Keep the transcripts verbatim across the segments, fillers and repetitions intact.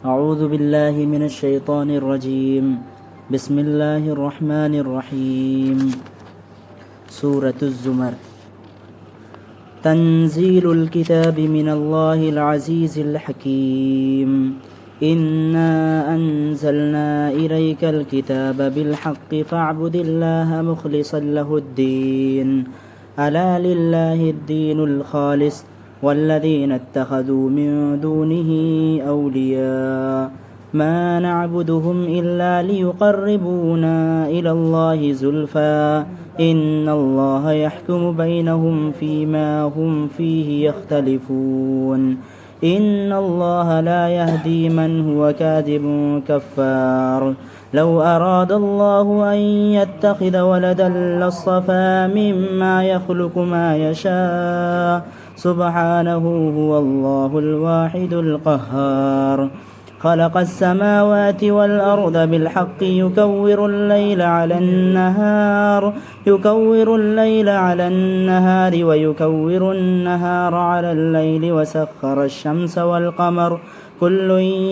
أعوذ بالله من الشيطان الرجيم. بسم الله الرحمن الرحيم. سورة الزمر. تنزيل الكتاب من الله العزيز الحكيم. إنا أنزلنا إليك الكتاب بالحق فاعبد الله مخلصا له الدين. ألا لله الدين الخالص والذين اتخذوا من دونه أولياء ما نعبدهم إلا ليقربونا إلى الله زلفى إن الله يحكم بينهم فيما هم فيه يختلفون. إن الله لا يهدي من هو كاذب كفار. لو أراد الله أن يتخذ ولدا لاصطفى مما يخلق ما يشاء. سبحانه هو الله الواحد القهار. خلق السماوات والأرض بالحق يكور الليل على النهار، يكور الليل على النهار ويكور النهار على الليل وسخر الشمس والقمر كل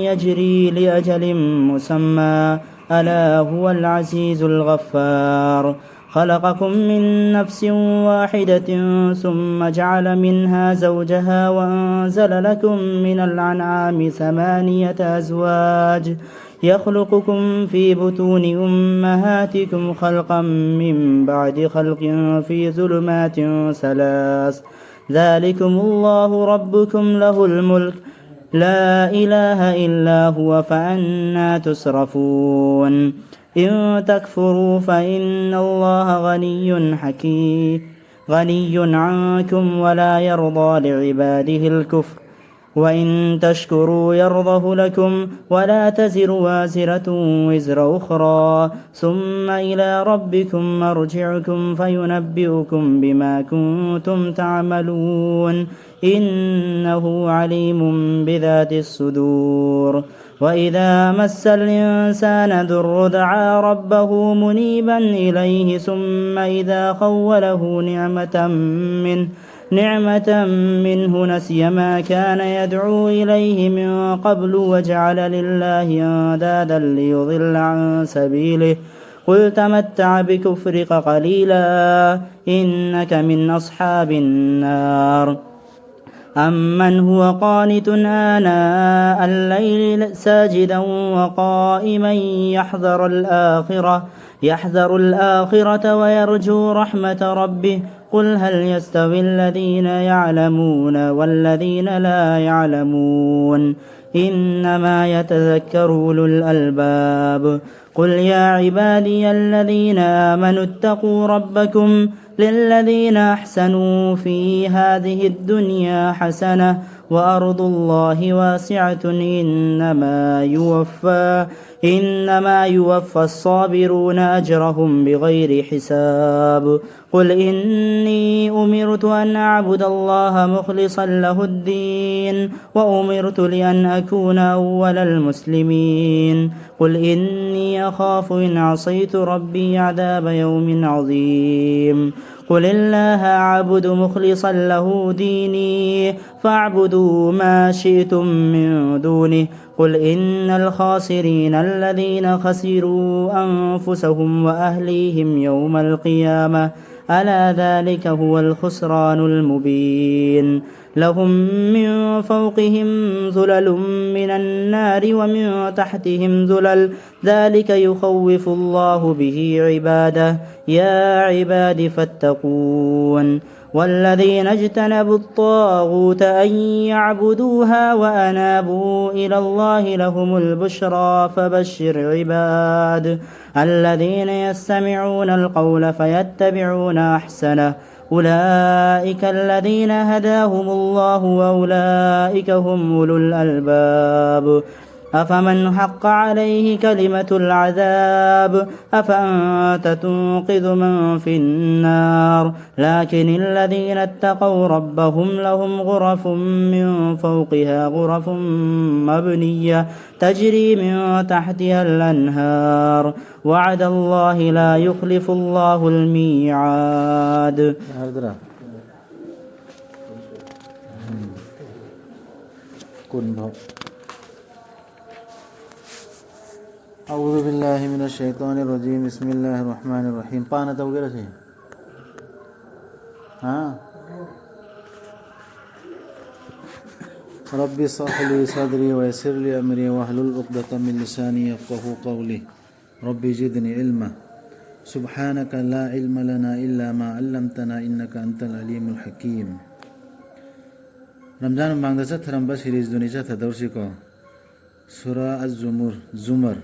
يجري لأجل مسمى ألا هو العزيز الغفار. خلقكم من نفس واحدة ثم جعل منها زوجها وأنزل لكم من الأنعام ثمانية أزواج يخلقكم في بطون أمهاتكم خلقا من بعد خلق في ظلمات ثلاث ذلكم الله ربكم له الملك لا إله إلا هو فأنى تصرفون. إن تكفروا فإن الله غني حكيم، غني عنكم ولا يرضى لعباده الكفر وإن تشكروا يرضه لكم ولا تزر وازرة وزر أخرى ثم إلى ربكم مرجعكم فينبئكم بما كنتم تعملون. إنه عليم بذات الصدور. وإذا مس الإنسان ضر دعا ربه منيبا إليه ثم إذا خوله نعمة منه نعمة منه نسي ما كان يدعو إليه من قبل وجعل لله أندادا ليضل عن سبيله. قل تمتع بكفرك قليلا إنك من أصحاب النار. أمن هو قانت آناء الليل ساجدا وقائما يحذر الآخرة، يحذر الآخرة ويرجو رحمة ربه. قل هل يستوي الذين يعلمون والذين لا يعلمون إنما يتذكر أولو الألباب. قل يا عبادي الذين آمنوا اتقوا ربكم للذين أحسنوا في هذه الدنيا حسنة وأرض الله واسعة إنما يوفى إنما يوفى الصابرون أجرهم بغير حساب. قل إني أمرت أن أعبد الله مخلصا له الدين وأمرت لأن أكون أول المسلمين. قل إني أخاف إن عصيت ربي عذاب يوم عظيم. قل الله أعبد مخلصا له ديني فاعبدوا ما شئتم من دونه. قل إن الخاسرين الذين خسروا أنفسهم وأهليهم يوم القيامة ألا ذلك هو الخسران المبين. لهم من فوقهم ظلل من النار ومن تحتهم ظلل ذلك يخوف الله به عباده يا عباد فاتقون. والذين اجتنبوا الطاغوت أن يعبدوها وأنابوا إلى الله لهم البشرى فبشر عباد الذين يستمعون القول فيتبعون أحسنه أولئك الذين هداهم الله وأولئك هم أولو الألباب. أفمن حق عليه كلمة العذاب أفأنت تنقذ من في النار لكن الذين اتقوا ربهم لهم غرف من فوقها غرف مبنية تجري من تحتها الأنهار وعد الله لا يخلف الله الميعاد. ꯀꯨꯟ ꯐꯥꯎ꯫ أعوذ بالله من الشيطان الرجيم. بسم الله الرحمن الرحيم. ꯄꯥꯅ ꯇꯧꯒꯦꯔꯁꯦ꯫ ها؟ رب اشرح لي صدري ويسر لي أمري واحلل عقدة من لساني يفقهوا قولي. رب زدني علما. سبحانك لا علم لنا إلا ما علمتنا إنك أنت العليم الحكيم. ꯔꯝꯖꯥꯟ ꯃꯃꯥꯡꯗ ꯆꯠꯊꯔꯝꯕ ꯁꯤꯔꯤꯖꯗꯨꯅꯤ ꯆꯠꯊꯗꯧꯔꯤꯁꯤꯀꯣ꯫ ꯁꯨꯔꯥ ꯑꯖ-ꯖꯨꯃꯨꯔ, ꯖꯨꯃꯔ꯫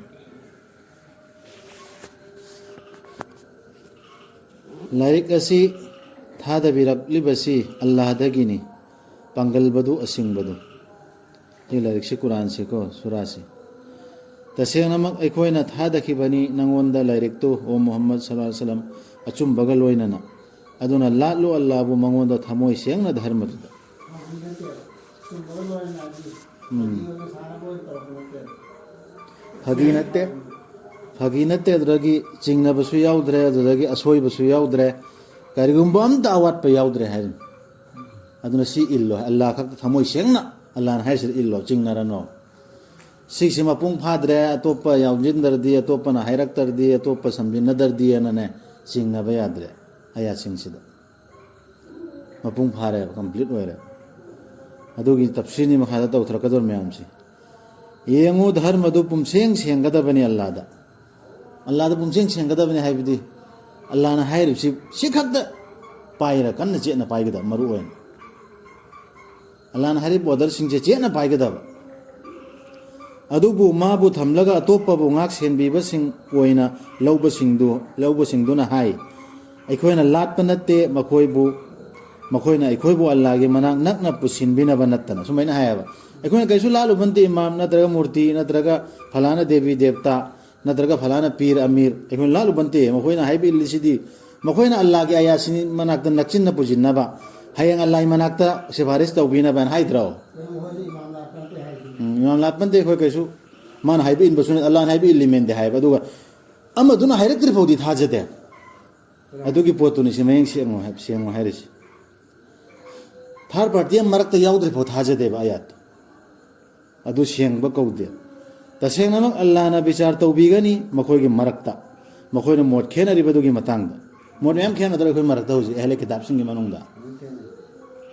ꯂꯥꯏꯔꯤꯛ ꯑꯁꯤ ꯊꯥꯗꯕꯤꯔꯛꯂꯤꯕꯁꯤ ꯑꯜꯂꯥꯍꯗꯒꯤꯅꯤ, ꯄꯥꯡꯒꯜꯕꯗꯨ ꯑꯁꯤꯡꯕꯗꯨ꯫ ꯁꯤ ꯂꯥꯏꯔꯤꯛꯁꯤ, ꯀꯨꯔꯥꯟꯁꯤꯀꯣ, ꯁꯨꯔꯥꯁꯤ꯫ ꯇꯁꯦꯡꯅꯃꯛ ꯑꯩꯈꯣꯏꯅ ꯊꯥꯗꯈꯤꯕꯅꯤ ꯅꯉꯣꯟꯗ ꯂꯥꯏꯔꯤꯛꯇꯨ, ꯑꯣ ꯃꯨꯍꯝꯃꯗ ꯁꯜꯂꯜꯂꯥꯍꯨ ꯑꯂꯥꯏꯍꯤ ꯋꯥꯁꯜꯂꯝ, ꯑꯆꯨꯝꯕꯒ ꯂꯣꯏꯅꯅ꯫ ꯑꯗꯨꯅ ꯂꯥꯠꯂꯨ ꯑꯜꯂꯥꯍꯕꯨ ꯃꯉꯣꯟꯗ ꯊꯃꯣꯏ ꯁꯦꯡꯅ ꯙꯔꯃꯗꯨꯗ꯫ ꯎꯝ꯫ ꯐꯥꯒꯤ ꯅꯠꯇꯦ꯫ ꯐꯥꯒꯤ ꯅꯠꯇꯦ꯫ ꯑꯗꯨꯗꯒꯤ ꯆꯤꯡꯅꯕꯁꯨ ꯌꯥꯎꯗ꯭ꯔꯦ, ꯑꯗꯨꯗꯒꯤ ꯑꯁꯣꯏꯕꯁꯨ ꯌꯥꯎꯗ꯭ꯔꯦ, ꯀꯔꯤꯒꯨꯝꯕ ꯑꯝꯇ ꯑꯋꯥꯠꯄ ꯌꯥꯎꯗ꯭ꯔꯦ ꯍꯥꯏꯔꯤꯅꯤ꯫ ꯑꯗꯨꯅ ꯁꯤ ꯏꯜꯂꯣ, ꯑꯜꯂꯥꯍ ꯈꯛꯇ ꯊꯃꯣꯏ ꯁꯦꯡꯅ ꯑꯜꯂꯥꯍꯅ ꯍꯥꯏꯔꯤꯁꯤꯗ ꯏꯜꯂꯣ, ꯆꯤꯡꯅꯔꯅꯣ꯫ ꯁꯤꯒꯤꯁꯤ ꯃꯄꯨꯡ ꯐꯥꯗ꯭ꯔꯦ, ꯑꯇꯣꯞꯄ ꯌꯥꯎꯁꯤꯟꯗ꯭ꯔꯗꯤ, ꯑꯇꯣꯞꯄꯅ ꯍꯥꯏꯔꯛꯇ꯭ꯔꯗꯤ, ꯑꯇꯣꯞꯄ ꯁꯝꯖꯤꯟꯅꯗ꯭ꯔꯗꯤꯅꯅꯦ, ꯆꯤꯡꯅꯕ ꯌꯥꯗ꯭ꯔꯦ ꯑꯌꯥꯠꯁꯤꯡꯁꯤꯗ꯫ ꯃꯄꯨꯡ ꯐꯥꯔꯦꯕ, complete ꯑꯣꯏꯔꯦ꯫ ꯑꯗꯨꯒꯤ ꯇꯞꯁꯤꯔꯅꯤ ꯃꯈꯥꯗ ꯇꯧꯊꯔꯛꯀꯗꯧꯔꯤ ꯃꯌꯥꯝꯁꯤ꯫ ꯌꯦꯡꯉꯨ, ꯙꯔꯃꯗꯨ ꯄꯨꯝꯁꯦꯡ ꯁꯦꯡꯒꯗꯕꯅꯤ ꯑꯜꯂꯥꯗ꯫ ꯑꯜꯂꯥꯗ ꯄꯨꯝꯁꯦꯡ ꯁꯦꯡꯒꯗꯕꯅꯤ ꯍꯥꯏꯕꯗꯤ, ꯑꯜꯂꯥꯅ ꯍꯥꯏꯔꯤꯕꯁꯤ ꯁꯤ ꯈꯛꯇ ꯄꯥꯏꯔ ꯀꯟꯅ ꯆꯦꯠꯅ ꯄꯥꯏꯒꯗꯕ, ꯃꯔꯨ ꯑꯣꯏꯅ꯫ ꯑꯜꯂꯥꯅ ꯍꯥꯏꯔꯤꯕ orderꯁꯤꯡꯁꯦ ꯆꯦꯠꯅ ꯄꯥꯏꯒꯗꯕ꯫ ꯑꯗꯨꯕꯨ ꯃꯥꯕꯨ ꯊꯝꯂꯒ ꯑꯇꯣꯞꯄꯕꯨ ꯉꯥꯛ ꯁꯦꯟꯕꯤꯕꯁꯤꯡ ꯑꯣꯏꯅ ꯂꯧꯕꯁꯤꯡꯗꯨ, ꯂꯧꯕꯁꯤꯡꯗꯨꯅ ꯍꯥꯏ, "ꯑꯩꯈꯣꯏꯅ ꯂꯥꯠꯄ ꯅꯠꯇꯦ ꯃꯈꯣꯏꯕꯨ, ꯃꯈꯣꯏꯅ ꯑꯩꯈꯣꯏꯕꯨ ꯑꯜꯂꯥꯒꯤ ꯃꯅꯥꯛ ꯅꯛꯅ ꯄꯨꯁꯤꯟꯕꯤꯅꯕ ꯅꯠꯇꯅ", ꯁꯨꯃꯥꯏꯅ ꯍꯥꯏꯌꯦꯕ꯫ "ꯑꯩꯈꯣꯏꯅ ꯀꯩꯁꯨ ꯂꯥꯠꯂꯨꯕ ꯅꯠꯇꯦ ꯏꯃꯥꯝ, ꯅꯠꯇ꯭ꯔꯒ ꯃꯨꯔꯇꯤ, ꯅꯠꯇ꯭ꯔꯒ ꯐꯂꯥꯅ ꯗꯦꯕꯤ ꯗꯦꯕꯇꯥ, ꯅꯠꯇ꯭ꯔꯒ ꯐꯂꯥꯅ ꯄꯤꯔ ꯑꯃꯤꯔ, ꯑꯩꯈꯣꯏꯅ ꯂꯥꯠꯂꯨꯕ ꯅꯠꯇꯦ꯫ ꯃꯈꯣꯏꯅ ꯍꯥꯏꯕ ꯏꯜꯂꯤꯁꯤꯗꯤ, ꯃꯈꯣꯏꯅ ꯑꯜꯂꯥꯒꯤ ꯑꯌꯥꯁꯤꯟ ꯃꯅꯥꯛꯇ ꯅꯛꯆꯤꯟꯅ ꯄꯨꯁꯤꯟꯅꯕ, ꯍꯌꯦꯡ ꯑꯜꯂꯥꯒꯤ ꯃꯅꯥꯛꯇ ꯁꯤꯐꯥꯔꯤꯁ ꯇꯧꯕꯤꯅꯕꯅ ꯍꯥꯏꯗ꯭ꯔꯣ?" ꯎꯝ, ꯏꯃꯥꯝ ꯂꯥꯠꯄ ꯅꯠꯇꯦ, ꯑꯩꯈꯣꯏ ꯀꯩꯁꯨ ꯃꯥꯅ ꯍꯥꯏꯕ ꯏꯟꯕꯁꯨ ꯅꯠꯇꯦ, ꯑꯜꯂꯥꯅ ꯍꯥꯏꯕ ꯏꯜꯂꯤꯃꯦꯟꯗꯦ ꯍꯥꯏꯕ꯫ ꯑꯗꯨꯒ ꯑꯃꯗꯨꯅ ꯍꯥꯏꯔꯛꯇ꯭ꯔꯤ ꯐꯥꯎꯗꯤ ꯊꯥꯖꯗꯦ꯫ ꯑꯗꯨꯒꯤ ꯄꯣꯠꯇꯨꯅꯤ ꯁꯤ ꯃꯌꯦꯛ ꯁꯦꯡꯉꯨ ꯍꯥꯏ-, ꯁꯦꯡꯉꯨ ꯍꯥꯏꯔꯤꯁꯤ꯫ Third party ꯑꯃ ꯃꯔꯛꯇ ꯌꯥꯎꯗ꯭ꯔꯤ ꯐꯥꯎ ꯊꯥꯖꯗꯦꯕ ꯑꯌꯥꯠꯇꯣ꯫ ꯑꯗꯨ ꯁꯦꯡꯕ ꯀꯧꯗꯦ꯫ ꯇꯁꯦꯡꯅꯃꯛ ꯑꯜꯂꯥꯅ ꯕꯤꯆꯥꯔ ꯇꯧꯕꯤꯒꯅꯤ ꯃꯈꯣꯏꯒꯤ ꯃꯔꯛꯇ, ꯃꯈꯣꯏꯅ ꯃꯣꯠ ꯈꯦꯠꯅꯔꯤꯕꯗꯨꯒꯤ ꯃꯇꯥꯡꯗ꯫ ꯃꯣꯠ ꯃꯌꯥꯝ ꯈꯦꯠꯅꯗ꯭ꯔꯣ ꯑꯩꯈꯣꯏ ꯃꯔꯛꯇ ꯍꯧꯖꯤꯛ ꯑꯍꯂꯦ ꯀꯤꯇꯥꯕꯁꯤꯡꯒꯤ ꯃꯅꯨꯡꯗ?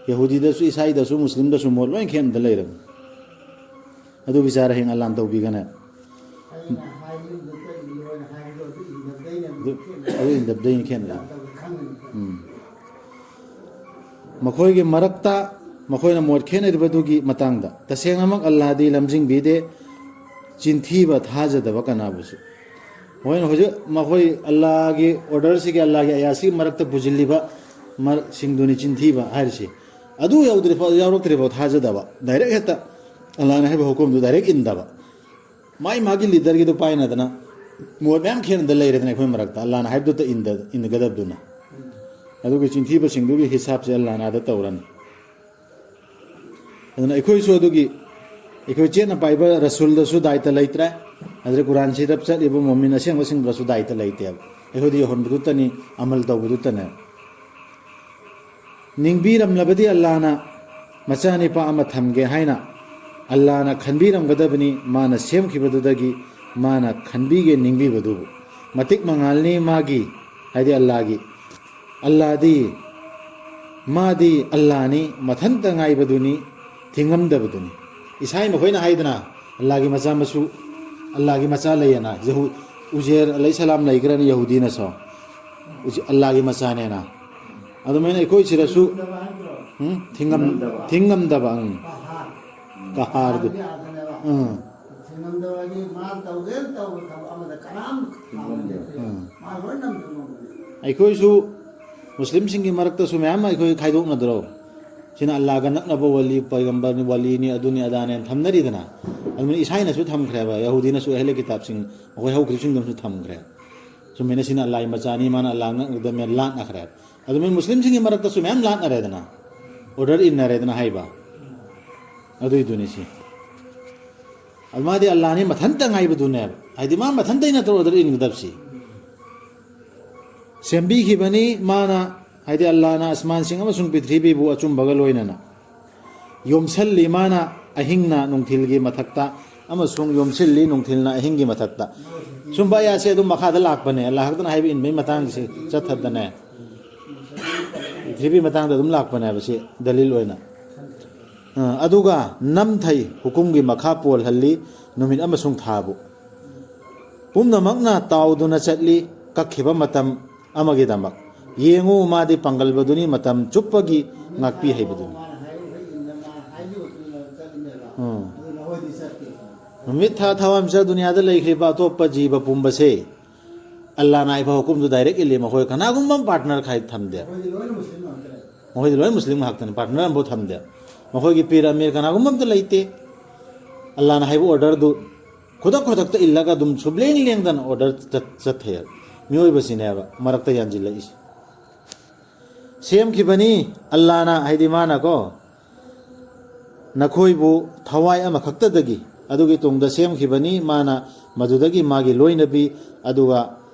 ꯌꯍꯨꯗꯤꯗꯁꯨ, ꯏꯁꯥꯏꯗꯁꯨ, ꯃꯨꯁꯂꯤꯝꯗꯁꯨ ꯃꯣꯠ ꯂꯣꯏ ꯈꯦꯠꯅꯗ ꯂꯩꯔꯕꯅꯤ꯫ ꯑꯗꯨ ꯕꯤꯆꯥꯔ ꯍꯌꯦꯡ ꯑꯜꯂꯥꯅ ꯇꯧꯕꯤꯒꯅꯤ꯫ ꯑꯩꯅ ꯍꯥꯏꯔꯤꯕꯗꯨ ꯀꯔꯤꯅꯣ ꯍꯥꯏꯅ ꯍꯥꯏꯕꯗꯣ ꯑꯗꯨ ꯏꯟꯗꯕꯗꯩꯅ ꯑꯗꯨ, ꯈꯦꯠꯅꯩ꯫ ꯑꯗꯨ ꯏꯟꯗꯕꯗꯩꯅ ꯈꯦꯠꯅꯩ꯫ ꯈꯪꯒꯅꯤ꯫ ꯎꯝ꯫ ꯃꯈꯣꯏꯒꯤ ꯃꯔꯛꯇ ꯃꯈꯣꯏꯅ ꯃꯣꯠ ꯈꯦꯠꯅꯔꯤꯕꯗꯨꯒꯤ ꯃꯇꯥꯡꯗ꯫ ꯇꯁꯦꯡꯅꯃꯛ ꯑꯜꯂꯥꯗꯤ ꯂꯝꯖꯤꯡꯕꯤꯗꯦ ꯆꯤꯟꯊꯤꯕ ꯊꯥꯖꯗꯕ ꯀꯅꯥꯕꯨꯁꯨ꯫ ꯃꯈꯣꯏꯅ ꯍꯧꯖꯤꯛ ꯃꯈꯣꯏ ꯑꯜꯂꯥꯒꯤ ꯑꯣꯔꯗꯔꯁꯤꯒꯤ, ꯑꯜꯂꯥꯒꯤ ꯑꯌꯥꯁꯤꯒꯤ ꯃꯔꯛꯇ ꯄꯨꯁꯤꯜꯂꯤꯕ ꯃꯔ-, ꯁꯤꯡꯗꯨꯅꯤ ꯆꯤꯟꯊꯤꯕ ꯍꯥꯏꯔꯤꯁꯤ꯫ ꯑꯗꯨ ꯌꯧꯗ꯭ꯔꯤꯐꯥꯎ, ꯌꯥꯎꯔꯛꯇ꯭ꯔꯤꯐꯥꯎ ꯊꯥꯖꯗꯕ, ꯗꯥꯏꯔꯦꯛ ꯍꯦꯛꯇ ꯑꯜꯂꯥꯅ ꯍꯥꯏꯕ ꯍꯨꯀꯨꯝꯗꯨ ꯗꯥꯏꯔꯦꯛ ꯏꯟꯗꯕ꯫ ꯃꯥꯏ ꯃꯥꯒꯤ ꯂꯤꯗꯔꯒꯤꯗꯨ ꯄꯥꯏꯅꯗꯅ ꯃꯣꯠ ꯃꯌꯥꯝ ꯈꯦꯠꯅꯗ ꯂꯩꯔꯦꯗꯅ ꯑꯩꯈꯣꯏ ꯃꯔꯛꯇ, ꯑꯜꯂꯥꯅ ꯍꯥꯏꯕꯗꯨꯇ ꯏꯟꯗ-, ꯏꯟꯒꯗꯕꯗꯨꯅ꯫ ꯑꯗꯨꯒꯤ ꯆꯤꯟꯊꯤꯕꯁꯤꯡꯗꯨꯒꯤ ꯍꯤꯁꯥꯞꯁꯦ ꯑꯜꯂꯥꯅ ꯑꯥꯗ ꯇꯧꯔꯅꯤ꯫ ꯑꯗꯨꯅ ꯑꯩꯈꯣꯏꯁꯨ ꯑꯗꯨꯒꯤ, ꯑꯩꯈꯣꯏ ꯆꯦꯠꯅ ꯄꯥꯏꯕ ꯔꯁꯨꯜꯗꯁꯨ ꯗꯥꯏꯇ ꯂꯩꯇ꯭ꯔꯦ, ꯑꯗꯨꯗ ꯀꯨꯔꯥꯟꯁꯤꯗ ꯆꯠꯂꯤꯕ ꯃꯣꯃꯤꯟ ꯑꯁꯦꯡꯕꯁꯤꯡꯗꯁꯨ ꯗꯥꯏꯇ ꯂꯩꯇꯦꯕ꯫ ꯑꯩꯈꯣꯏꯗꯤ ꯌꯧꯍꯟꯕꯗꯨꯇꯅꯤ, ꯑꯃꯜ ꯇꯧꯕꯗꯨꯇꯅꯦ꯫ ꯅꯤꯡꯕꯤꯔꯝꯂꯕꯗꯤ ꯑꯜꯂꯥꯅ ꯃꯆꯥꯅꯤꯄꯥ ꯑꯃ ꯊꯝꯒꯦ ꯍꯥꯏꯅ ꯑꯜꯂꯥꯅ ꯈꯟꯕꯤꯔꯝꯒꯗꯕꯅꯤ, ꯃꯥꯅ ꯁꯦꯝꯈꯤꯕꯗꯨꯗꯒꯤ ꯃꯥꯅ ꯈꯟꯕꯤꯒꯦ ꯅꯤꯡꯕꯤꯕꯗꯨꯕꯨ꯫ ꯃꯇꯤꯛ ꯃꯉꯥꯜꯅꯤ ꯃꯥꯒꯤ, ꯍꯥꯏꯗꯤ ꯑꯜꯂꯥꯒꯤ꯫ ꯑꯜꯂꯥꯗꯤ, ꯃꯥꯗꯤ ꯑꯜꯂꯥꯅꯤ, ꯃꯊꯟꯇ ꯉꯥꯏꯕꯗꯨꯅꯤ, ꯊꯤꯡꯉꯝꯗꯕꯗꯨꯅꯤ꯫ ꯏꯁꯥꯏ ꯃꯈꯣꯏꯅ ꯍꯥꯏꯗꯅ, ꯑꯜꯂꯥꯒꯤ ꯃꯆꯥ ꯃꯁꯨ, ꯑꯜꯂꯥꯒꯤ ꯃꯆꯥ ꯂꯩꯌꯦꯅ, ꯌꯍꯨ-, ꯎꯖꯦꯔ ꯑꯂꯩꯍꯤꯁꯁꯂꯥꯝ ꯂꯩꯈ꯭ꯔꯅꯤ ꯌꯍꯨꯗꯤꯅꯁꯨ, ꯎꯖ-, ꯑꯜꯂꯥꯒꯤ ꯃꯆꯥꯅꯦꯅ꯫ ꯑꯗꯨꯃꯥꯏꯅ ꯑꯩꯈꯣꯏ ꯁꯤꯗꯁꯨ, ꯎꯝ? ꯊꯤꯡꯉꯝ-, ꯊꯤꯡꯉꯝꯗꯕ, ꯎꯝ꯫ ꯀꯍꯥꯔꯗꯨ꯫ ꯎꯝ꯫ ꯊꯤꯡꯉꯝꯗꯕꯒꯤ ꯃꯥ ꯇꯧꯒꯦꯅ ꯇꯧꯕ ꯊꯕꯛ ꯑꯃꯗ ꯀꯅꯥꯝ ꯊꯤꯡꯉꯝꯗꯦ꯫ ꯎꯝ꯫ ꯃꯥ ꯂꯣꯏ ꯅꯝꯕ ꯉꯝꯕꯅꯤ꯫ ꯑꯩꯈꯣꯏꯁꯨ ꯃꯨꯁꯂꯤꯝꯁꯤꯡꯒꯤ ꯃꯔꯛꯇꯁꯨ ꯃꯌꯥꯝ ꯑꯃ ꯑꯩꯈꯣꯏ ꯈꯥꯏꯗꯣꯛꯅꯗ꯭ꯔꯣ? ꯁꯤꯅ ꯑꯜꯂꯥꯒ ꯅꯛꯅꯕ ꯋꯥꯂꯤ, ꯄꯩꯒꯝꯕꯔꯅꯤ, ꯋꯥꯂꯤꯅꯤ, ꯑꯗꯨꯅꯤ ꯑꯗꯥꯅꯦꯅ ꯊꯝꯅꯔꯤꯗꯅ꯫ ꯑꯗꯨꯃꯥꯏꯅ ꯏꯁꯥꯏꯅꯁꯨ ꯊꯝꯈ꯭ꯔꯦꯕ, ꯌꯍꯨꯗꯤꯅꯁꯨ ꯑꯍꯂꯦ ꯀꯤꯇꯥꯕꯁꯤꯡ, ꯃꯈꯣꯏ ꯍꯧꯈ꯭ꯔꯤꯕꯁꯤꯡꯗꯨꯅꯁꯨ ꯊꯝꯈ꯭ꯔꯦ꯫ ꯁꯨꯃꯥꯏꯅ ꯁꯤꯅ ꯑꯜꯂꯥꯒꯤ ꯃꯆꯥꯅꯤ, ꯃꯥꯅ ꯑꯜꯂꯥ ꯅꯛꯅꯒꯗꯕꯅꯦ ꯂꯥꯠꯅꯈ꯭ꯔꯦꯕ꯫ ꯑꯗꯨꯃꯥꯏꯅ ꯃꯨꯁꯂꯤꯝꯁꯤꯡꯒꯤ ꯃꯔꯛꯇꯁꯨ ꯃꯌꯥꯝ ꯂꯥꯠꯅꯔꯦꯗꯅ, ꯑꯣꯔꯗꯔ ꯏꯟꯅꯔꯦꯗꯅ ꯍꯥꯏꯕ꯫ ꯑꯗꯨꯏꯗꯨꯅꯤ ꯁꯤ꯫ ꯑꯗꯨ ꯃꯥꯗꯤ ꯑꯜꯂꯥꯅꯤ ꯃꯊꯟꯇ ꯉꯥꯏꯕꯗꯨꯅꯦꯕ꯫ ꯍꯥꯏꯗꯤ ꯃꯥ ꯃꯊꯟꯇꯩ ꯅꯠꯇ꯭ꯔꯣ ꯑꯣꯔꯗꯔ ꯏꯟꯒꯗꯕꯁꯤ? ꯁꯦꯝꯕꯤꯈꯤꯕꯅꯤ ꯃꯥꯅ, ꯍꯥꯏꯗꯤ ꯑꯜꯂꯥꯅ ꯑꯁꯃꯥꯟꯁꯤꯡ ꯑꯃꯁꯨꯡ ꯄ꯭ꯔꯤꯊꯤꯕꯤꯕꯨ ꯑꯆꯨꯝꯕꯒ ꯂꯣꯏꯅꯅ ꯌꯣꯝꯁꯜꯂꯤ ꯃꯥꯅ꯫ ꯑꯍꯤꯡꯅ ꯅꯨꯡꯊꯤꯜꯒꯤ ꯃꯊꯛꯇ ꯑꯃꯁꯨꯡ ꯌꯣꯝꯁꯤꯜꯂꯤ ꯅꯨꯡꯊꯤꯜꯅ ꯑꯍꯤꯡꯒꯤ ꯃꯊꯛꯇ꯫ ꯁꯨꯝꯕ ꯑꯌꯥꯁꯦ ꯑꯗꯨꯝ ꯃꯈꯥꯗ ꯂꯥꯛꯄꯅꯦ, ꯑꯜꯂꯥꯍ ꯈꯛꯇꯅ ꯍꯥꯏꯕ ꯏꯟꯕꯒꯤ ꯃꯇꯥꯡꯁꯦ ꯆꯠꯊꯗꯅꯦ꯫ ꯄ꯭ꯔꯤꯊꯤꯕꯤ ꯃꯇꯥꯡꯗ ꯑꯗꯨꯝ ꯂꯥꯛꯄꯅꯦ ꯍꯥꯏꯕꯁꯤ ꯗꯂꯤꯜ ꯑꯣꯏꯅ꯫ ꯑ, ꯑꯗꯨꯒ ꯅꯝꯊꯩ ꯍꯨꯀꯨꯝꯒꯤ ꯃꯈꯥ ꯄꯣꯜꯍꯜꯂꯤ ꯅꯨꯃꯤꯠ ꯑꯃꯁꯨꯡ ꯊꯥꯕꯨ꯫ ꯄꯨꯝꯅꯃꯛꯅ ꯇꯥꯎꯗꯨꯅ ꯆꯠꯂꯤ ꯀꯛꯈꯤꯕ ꯃꯇꯝ ꯑꯃꯒꯤꯗꯃꯛ꯫ ꯌꯦꯡꯉꯨ, ꯃꯥꯗꯤ ꯄꯥꯡꯒꯜꯕꯗꯨꯅꯤ, ꯃꯇꯝ ꯆꯨꯞꯄꯒꯤ ꯉꯥꯛꯄꯤ ꯍꯩꯕꯗꯨꯅꯤ꯫ ꯎꯝ꯫ ꯅꯨꯃꯤꯠ ꯊꯥ ꯊꯋꯥꯟꯃꯤꯆꯥꯛ ꯗꯨꯅꯤꯌꯥꯗ ꯂꯩꯈ꯭ꯔꯤꯕ ꯑꯇꯣꯞꯄ ꯖꯤꯕ ꯄꯨꯝꯕꯁꯦ ꯑꯜꯂꯥꯅ ꯍꯥꯏꯕ ꯍꯨꯀꯨꯝꯗꯨ ꯗꯥꯏꯔꯦꯛ ꯏꯜꯂꯤ꯫ ꯃꯈꯣꯏ ꯀꯅꯥꯒꯨꯝꯕ ꯑꯃ ꯄꯥꯔꯠꯅꯔ ꯈꯥꯏ ꯊꯝꯗꯦ꯫ ꯃꯈꯣꯏꯗꯤ ꯂꯣꯏ ꯃꯨꯁꯂꯤꯝ ꯉꯥꯛꯇꯅꯤ, ꯄꯥꯔꯠꯅꯔ ꯑꯃꯐꯥꯎ ꯊꯝꯗꯦ꯫ ꯃꯈꯣꯏꯒꯤ ꯄꯤꯔ ꯑꯃꯤꯔ ꯀꯅꯥꯒꯨꯝꯕ ꯑꯝꯇ ꯂꯩꯇꯦ꯫ ꯑꯜꯂꯥꯅ ꯍꯥꯏꯕ ꯑꯣꯔꯗꯔꯗꯨ ꯈꯨꯗꯛ ꯈꯨꯗꯛꯇ ꯏꯜꯂꯒ ꯑꯗꯨꯝ ꯁꯨꯞꯂꯦꯡ ꯂꯦꯡꯗꯅ ꯑꯣꯔꯗꯔ ꯆꯠ-, ꯆꯠꯊꯩ꯫ ꯃꯤꯑꯣꯏꯕꯁꯤꯅꯦꯕ ꯃꯔꯛꯇ ꯌꯥꯟꯁꯤꯜꯂꯛꯏꯁꯦ꯫ ꯁꯦꯝꯈꯤꯕꯅꯤ ꯑꯜꯂꯥꯅ, ꯍꯥꯏꯗꯤ ꯃꯥꯅꯀꯣ, ꯅꯈꯣꯏꯕꯨ ꯊꯋꯥꯏ ꯑꯃꯈꯛꯇꯗꯒꯤ, ꯑꯗꯨꯒꯤ ꯇꯨꯡꯗ ꯁꯦꯝꯈꯤꯕꯅꯤ ꯃꯥꯅ, ꯃꯗꯨꯗꯒꯤ ꯃꯥꯒꯤ ꯂꯣꯏꯅꯕꯤ, ꯑꯗꯨꯒ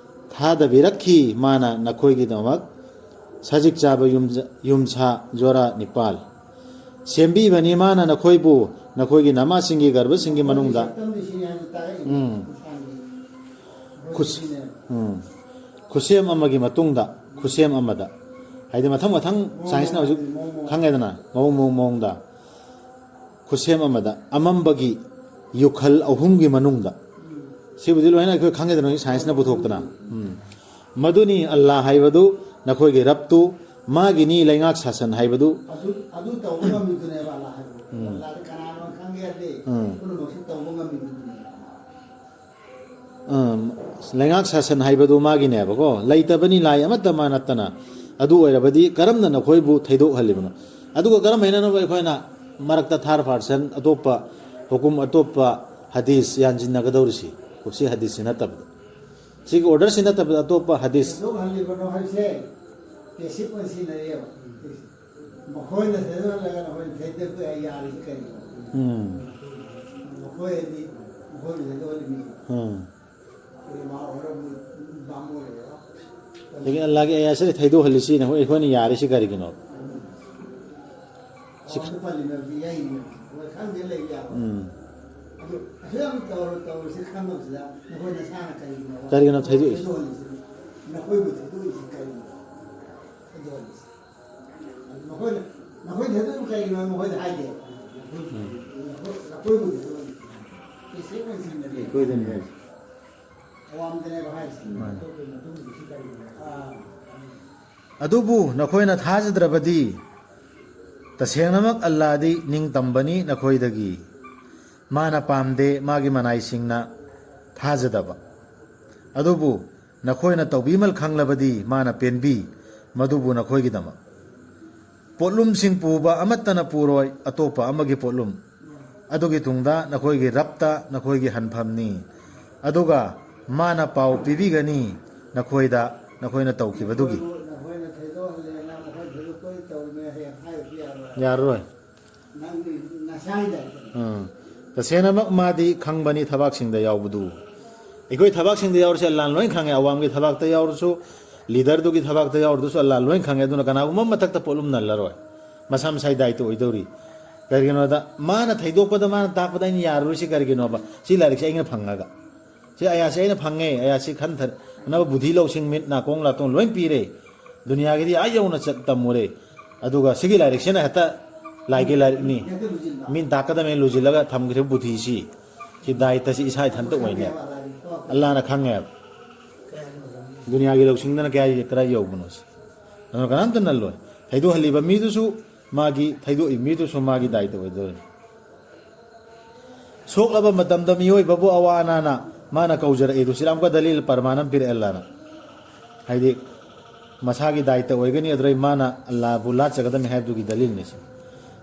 ꯊꯥꯗꯕꯤꯔꯛꯈꯤ ꯃꯥꯅ ꯅꯈꯣꯏꯒꯤꯗꯃꯛ ꯁꯖꯤꯛ ꯆꯥꯕ ꯌꯨꯝꯖ-, ꯌꯨꯝꯁꯥ ꯖꯣꯔꯥ ꯅꯤꯄꯥꯜ꯫ ꯁꯦꯝꯕꯤꯕꯅꯤ ꯃꯥꯅ ꯅꯈꯣꯏꯕꯨ ꯅꯈꯣꯏꯒꯤ ꯅꯃꯥꯁꯤꯡꯒꯤ ꯒꯔꯚꯁꯤꯡꯒꯤ ꯃꯅꯨꯡꯗ꯫ ꯎꯝ꯫ ꯈꯨꯠ-, ꯎꯝ꯫ ꯈꯨꯠꯁꯦꯝ ꯑꯃꯒꯤ ꯃꯇꯨꯡꯗ ꯈꯨꯠꯁꯦꯝ ꯑꯃꯗ, ꯍꯥꯏꯗꯤ ꯃꯊꯪ ꯃꯊꯪ ꯁꯥꯏꯟꯁꯅ ꯍꯧꯖꯤꯛ ꯈꯪꯉꯦꯗꯅ, ꯃꯑꯣꯡ ꯃꯑꯣꯡ ꯃꯑꯣꯡꯗ ꯈꯨꯠꯁꯦꯝ ꯑꯃꯗ ꯑꯃꯝꯕꯒꯤ ꯌꯨꯈꯜ ꯑꯍꯨꯝꯒꯤ ꯃꯅꯨꯡꯗ꯫ ꯁꯤꯕꯨꯗꯤ ꯂꯣꯏꯅ ꯑꯩꯈꯣꯏ ꯈꯪꯉꯦꯗꯅ, ꯍꯧꯖꯤꯛ ꯁꯥꯏꯟꯁꯅ ꯄꯨꯊꯣꯛꯇꯅ꯫ ꯎꯝ꯫ ꯃꯗꯨꯅꯤ ꯑꯜꯂꯥ ꯍꯥꯏꯕꯗꯨ, ꯅꯈꯣꯏꯒꯤ ꯔꯕꯇꯨ, ꯃꯥꯒꯤꯅꯤ ꯂꯩꯉꯥꯛ ꯁꯥꯁꯟ ꯍꯥꯏꯕꯗꯨ꯫ ꯑꯗꯨ, ꯑꯗꯨ ꯇꯧꯕ ꯉꯝꯃꯤꯗꯨꯅꯦꯕ ꯑꯜꯂꯥ ꯍꯥꯏꯕꯗꯨ꯫ ꯎꯝ꯫ ꯑꯜꯂꯥꯗ ꯀꯅꯥꯅꯣ ꯈꯪꯒꯦ ꯌꯥꯗꯦ꯫ ꯎꯝ꯫ ꯄꯨꯝꯅꯃꯛꯁꯤ ꯇꯧꯕ ꯉꯝꯃꯤꯗꯨꯅꯦꯕ꯫ ꯎꯝ꯫ ꯂꯩꯉꯥꯛ ꯁꯥꯁꯟ ꯍꯥꯏꯕꯗꯨ ꯃꯥꯒꯤꯅꯦꯕꯀꯣ꯫ ꯂꯩꯇꯕꯅꯤ ꯂꯥꯏ ꯑꯃꯠꯇ ꯃꯥ ꯅꯠꯇꯅ꯫ ꯑꯗꯨ ꯑꯣꯏꯔꯕꯗꯤ ꯀꯔꯝꯅ ꯅꯈꯣꯏꯕꯨ ꯊꯩꯗꯣꯛꯍꯜꯂꯤꯕꯅꯣ? ꯑꯗꯨꯒ ꯀꯔꯝ ꯍꯥꯏꯅꯅꯣ ꯑꯩꯈꯣꯏꯅ ꯃꯔꯛꯇ ꯊꯥꯔ ꯄꯥꯔꯁꯟ ꯑꯇꯣꯞꯄ ꯍꯨꯀꯨꯝ, ꯑꯇꯣꯞꯄ ꯍꯗꯤꯁ ꯌꯥꯟꯁꯤꯟꯅꯒꯗꯧꯔꯤꯁꯤ? ꯁꯤ ꯍꯗꯤꯁꯁꯤ ꯅꯠꯇꯕꯗ, ꯁꯤꯒꯤ ꯑꯣꯔꯗꯔꯁꯤ ꯅꯠꯇꯕꯗ ꯑꯇꯣꯞꯄ ꯍꯗꯤꯁ꯫ ꯊꯩꯗꯣꯛꯍꯜꯂꯤꯕꯅꯣ ꯍꯥꯏꯁꯦ ꯄꯦꯁꯤꯞ ꯑꯣꯏꯅ ꯁꯤꯖꯤꯟꯅꯔꯦꯕ꯫ ꯃꯈꯣꯏꯅ ꯊꯩꯗꯣꯛꯍꯜꯂꯒ ꯅꯈꯣꯏꯅ ꯊꯩꯗꯣꯛꯄ ꯌꯥꯔꯤꯁꯤ ꯀꯩꯅꯣ? ꯎꯝ꯫ ꯃꯈꯣꯏ ꯍꯥꯏꯗꯤ ꯃꯈꯣꯏꯅ ꯊꯩꯗꯣꯛꯍꯜꯂꯤꯕꯅꯤ꯫ ꯎꯝ꯫ ꯑꯗꯒꯤ ꯑꯜꯂꯥꯒꯤ ꯑꯌꯥꯁꯤꯗ ꯊꯩꯗꯣꯛꯍꯜꯂꯤꯁꯤ ꯅꯈꯣꯏ, ꯑꯩꯈꯣꯏꯅ ꯌꯥꯔꯤꯁꯤ ꯀꯔꯤꯒꯤꯅꯣ? ꯁꯤ ꯈ- ꯄꯜꯂꯤꯕ ꯌꯥꯏꯅꯦ꯫ ꯑꯩꯈꯣꯏ ꯈꯪꯗꯦ ꯂꯩꯕ ꯌꯥꯕ꯫ ꯎꯝ꯫ ꯑꯗꯨ ꯑꯁꯨꯛ ꯌꯥꯝ ꯇꯧꯔ ꯇꯧꯔꯁꯤ ꯈꯪꯉꯕꯁꯤꯗ ꯅꯈꯣꯏ ꯅꯁꯥꯅ ꯀꯔꯤꯒꯤꯅꯣ ꯀꯔꯤꯒꯤꯅꯣ ꯊꯩꯗꯣꯛꯏꯁꯦ? ꯊꯩꯗꯣꯛꯍꯜꯂꯤꯁꯤꯕꯨ? ꯅꯈꯣꯏꯕꯨ ꯊꯩꯗꯣꯛꯏꯁꯤ ꯀꯔꯤꯒꯤꯅꯣ? ꯊꯩꯗꯣꯛꯍꯜꯂꯤꯁꯤ꯫ ꯃꯈꯣꯏꯅ ꯅꯈꯣꯏ ꯊꯩꯗꯣꯛꯏꯕ ꯀꯔꯤꯒꯤꯅꯣ ꯃꯈꯣꯏꯗ ꯍꯥꯏꯗꯦ꯫ ꯅꯈꯣꯏ- ꯅꯈꯣꯏꯕꯨ ꯊꯩꯗꯣꯛꯍꯜꯂꯤꯁꯤ꯫ ꯏꯁꯦꯡ ꯃꯁꯤꯡꯗꯅꯤ꯫ ꯑꯩꯈꯣꯏꯗꯅꯤ ꯍꯥꯏꯁꯦ꯫ ꯑꯋꯥꯡꯗꯅꯦꯕ ꯍꯥꯏꯁꯦ꯫ ꯃꯥꯅꯤ꯫ ꯑꯥ꯫ ꯑꯗꯨꯕꯨ ꯅꯈꯣꯏꯅ ꯊꯥꯖꯗ꯭ꯔꯕꯗꯤ ꯇꯁꯦꯡꯅꯃꯛ ꯑꯜꯂꯥꯗꯤ ꯅꯤꯡꯇꯝꯕꯅꯤ ꯅꯈꯣꯏꯗꯒꯤ꯫ ꯃꯥꯅ ꯄꯥꯝꯗꯦ ꯃꯥꯒꯤ ꯃꯅꯥꯏꯁꯤꯡꯅ ꯊꯥꯖꯗꯕ꯫ ꯑꯗꯨꯕꯨ ꯅꯈꯣꯏꯅ ꯇꯧꯕꯤꯃꯜ ꯈꯪꯂꯕꯗꯤ ꯃꯥꯅ ꯄꯦꯟꯕꯤ, ꯃꯗꯨꯕꯨ ꯅꯈꯣꯏꯒꯤꯗꯃꯛ꯫ ꯄꯣꯠꯂꯨꯝꯁꯤꯡ ꯄꯨꯕ ꯑꯃꯠꯇꯅ ꯄꯨꯔꯣꯏ ꯑꯇꯣꯞꯄ ꯑꯃꯒꯤ ꯄꯣꯠꯂꯨꯝ꯫ ꯑꯗꯨꯒꯤ ꯇꯨꯡꯗ ꯅꯈꯣꯏꯒꯤ ꯔꯞꯇ ꯅꯈꯣꯏꯒꯤ ꯍꯟꯐꯝꯅꯤ꯫ ꯑꯗꯨꯒ ꯃꯥꯅ ꯄꯥꯎ ꯄꯤꯕꯤꯒꯅꯤ ꯅꯈꯣꯏꯗ ꯅꯈꯣꯏꯅ ꯇꯧꯈꯤꯕꯗꯨꯒꯤ꯫ ꯅꯈꯣꯏꯅ ꯊꯩꯗꯣꯛꯍꯜꯂꯦꯅ ꯃꯈꯣꯏ ꯊꯩꯗꯣꯛꯄꯗꯤ ꯇꯧꯔꯤꯅꯦ ꯍꯌꯦꯡ ꯍꯥꯏꯔꯁꯨ ꯌꯥꯔꯣꯏ꯫ ꯌꯥꯔꯔꯣꯏ꯫ ꯅꯪꯗꯤ ꯅꯁꯥꯒꯤꯗ꯫ ꯎꯝ꯫ ꯇꯁꯦꯡꯅꯃꯛ ꯃꯥꯗꯤ ꯈꯪꯕꯅꯤ ꯊꯕꯥꯛꯁꯤꯡꯗ ꯌꯥꯎꯕꯗꯨ꯫ ꯑꯩꯈꯣꯏ ꯊꯕꯥꯛꯁꯤꯡꯗ ꯌꯥꯎꯔꯁꯨ ꯑꯜꯂꯥꯅ ꯂꯣꯏ ꯈꯪꯉꯦ꯫ ꯑꯋꯥꯝꯒꯤ ꯊꯕꯥꯛꯇ ꯌꯥꯎꯔꯁꯨ, ꯂꯤꯗꯔꯗꯨꯒꯤ ꯊꯕꯥꯛꯇ ꯌꯥꯎꯔꯗꯨꯁꯨ ꯑꯜꯂꯥ ꯂꯣꯏ ꯈꯪꯉꯦ꯫ ꯑꯗꯨꯅ ꯀꯅꯥꯒꯨꯝꯕ ꯃꯊꯛꯇ ꯄꯣꯠꯂꯨꯝ ꯅꯜꯂꯔꯣꯏ꯫ ꯃꯁꯥ ꯃꯁꯥꯒꯤ ꯗꯥꯏꯇ ꯑꯣꯏꯗꯧꯔꯤ꯫ ꯀꯔꯤꯒꯤꯅꯣꯗ ꯃꯥꯅ ꯊꯩꯗꯣꯛꯄꯗ ꯃꯥꯅ ꯇꯥꯛꯄꯗ ꯑꯩꯅ ꯌꯥꯔꯔꯣꯏꯁꯤ ꯀꯔꯤꯒꯤꯅꯣꯕ? ꯁꯤ ꯂꯥꯏꯔꯤꯛꯁꯦ ꯑꯩꯅ ꯐꯪꯉꯒ꯫ ꯁꯤ ꯑꯌꯥꯁꯤ ꯑꯩꯅ ꯐꯪꯉꯦ, ꯑꯌꯥꯁꯤ ꯈꯟꯊꯅꯕ ꯕꯨꯙꯤ ꯂꯧꯁꯤꯡ ꯃꯤꯠ ꯅꯥꯀꯣꯡ ꯂꯥꯇꯣꯡ ꯂꯣꯏ ꯄꯤꯔꯦ꯫ ꯗꯨꯅꯤꯌꯥꯒꯤꯗꯤ ꯑꯥ ꯌꯧꯅ ꯆꯠ ꯇꯝꯃꯨꯔꯦ꯫ ꯑꯗꯨꯒ ꯁꯤꯒꯤ ꯂꯥꯏꯔꯤꯛꯁꯤꯅ ꯍꯦꯛꯇ ꯂꯥꯏꯒꯤ ꯂꯥꯏꯔꯤꯛꯅꯤ, ꯃꯤꯅ ꯇꯥꯛꯀꯗꯕꯅꯤ ꯂꯨꯁꯤꯜꯂꯒ ꯊꯝꯈ꯭ꯔꯤꯕ ꯕꯨꯙꯤꯁꯤ, ꯁꯤ ꯗꯥꯏꯇꯁꯤ ꯏꯁꯥ ꯏꯊꯟꯇ ꯑꯣꯏꯅꯦ꯫ ꯑꯜꯂꯥꯅ ꯈꯪꯉꯦꯕ꯫ ꯗꯨꯅꯤꯌꯥꯒꯤ ꯂꯧꯁꯤꯡꯗꯅ ꯀꯌꯥ ꯀꯔꯥꯏ ꯌꯧꯕꯅꯣ ꯁꯤ꯫ ꯑꯗꯨꯅ ꯀꯅꯥꯝꯇ ꯅꯜꯂꯣꯏ꯫ ꯊꯩꯗꯣꯛꯍꯜꯂꯤꯕ ꯃꯤꯗꯨꯁꯨ ꯃꯥꯒꯤ, ꯊꯩꯗꯣꯛꯏ ꯃꯤꯗꯨꯁꯨ ꯃꯥꯒꯤ ꯗꯥꯏꯇ ꯑꯣꯏꯗꯣꯏꯅꯤ꯫ ꯁꯣꯛꯂꯕ ꯃꯇꯝꯗ ꯃꯤꯑꯣꯏꯕꯕꯨ ꯑꯋꯥ ꯑꯅꯥꯅ ꯃꯥꯅ ꯀꯧꯖꯔꯛꯏ꯫ ꯔꯨꯁꯤꯔꯥꯝꯀ ꯗꯂꯤꯜ ꯄꯔꯃꯥꯟ ꯑꯃ ꯄꯤꯔꯛꯑꯦ ꯑꯜꯂꯥꯅ꯫ ꯍꯥꯏꯗꯤ ꯃꯁꯥꯒꯤ ꯗꯥꯏꯇ ꯑꯣꯏꯒꯅꯤ, ꯑꯗꯨꯗꯩ ꯃꯥꯅ ꯑꯜꯂꯥꯕꯨ ꯂꯥꯠꯆꯒꯗꯕꯅꯤ ꯍꯥꯏꯕꯗꯨꯒꯤ ꯗꯂꯤꯜꯅꯤ ꯁꯤ꯫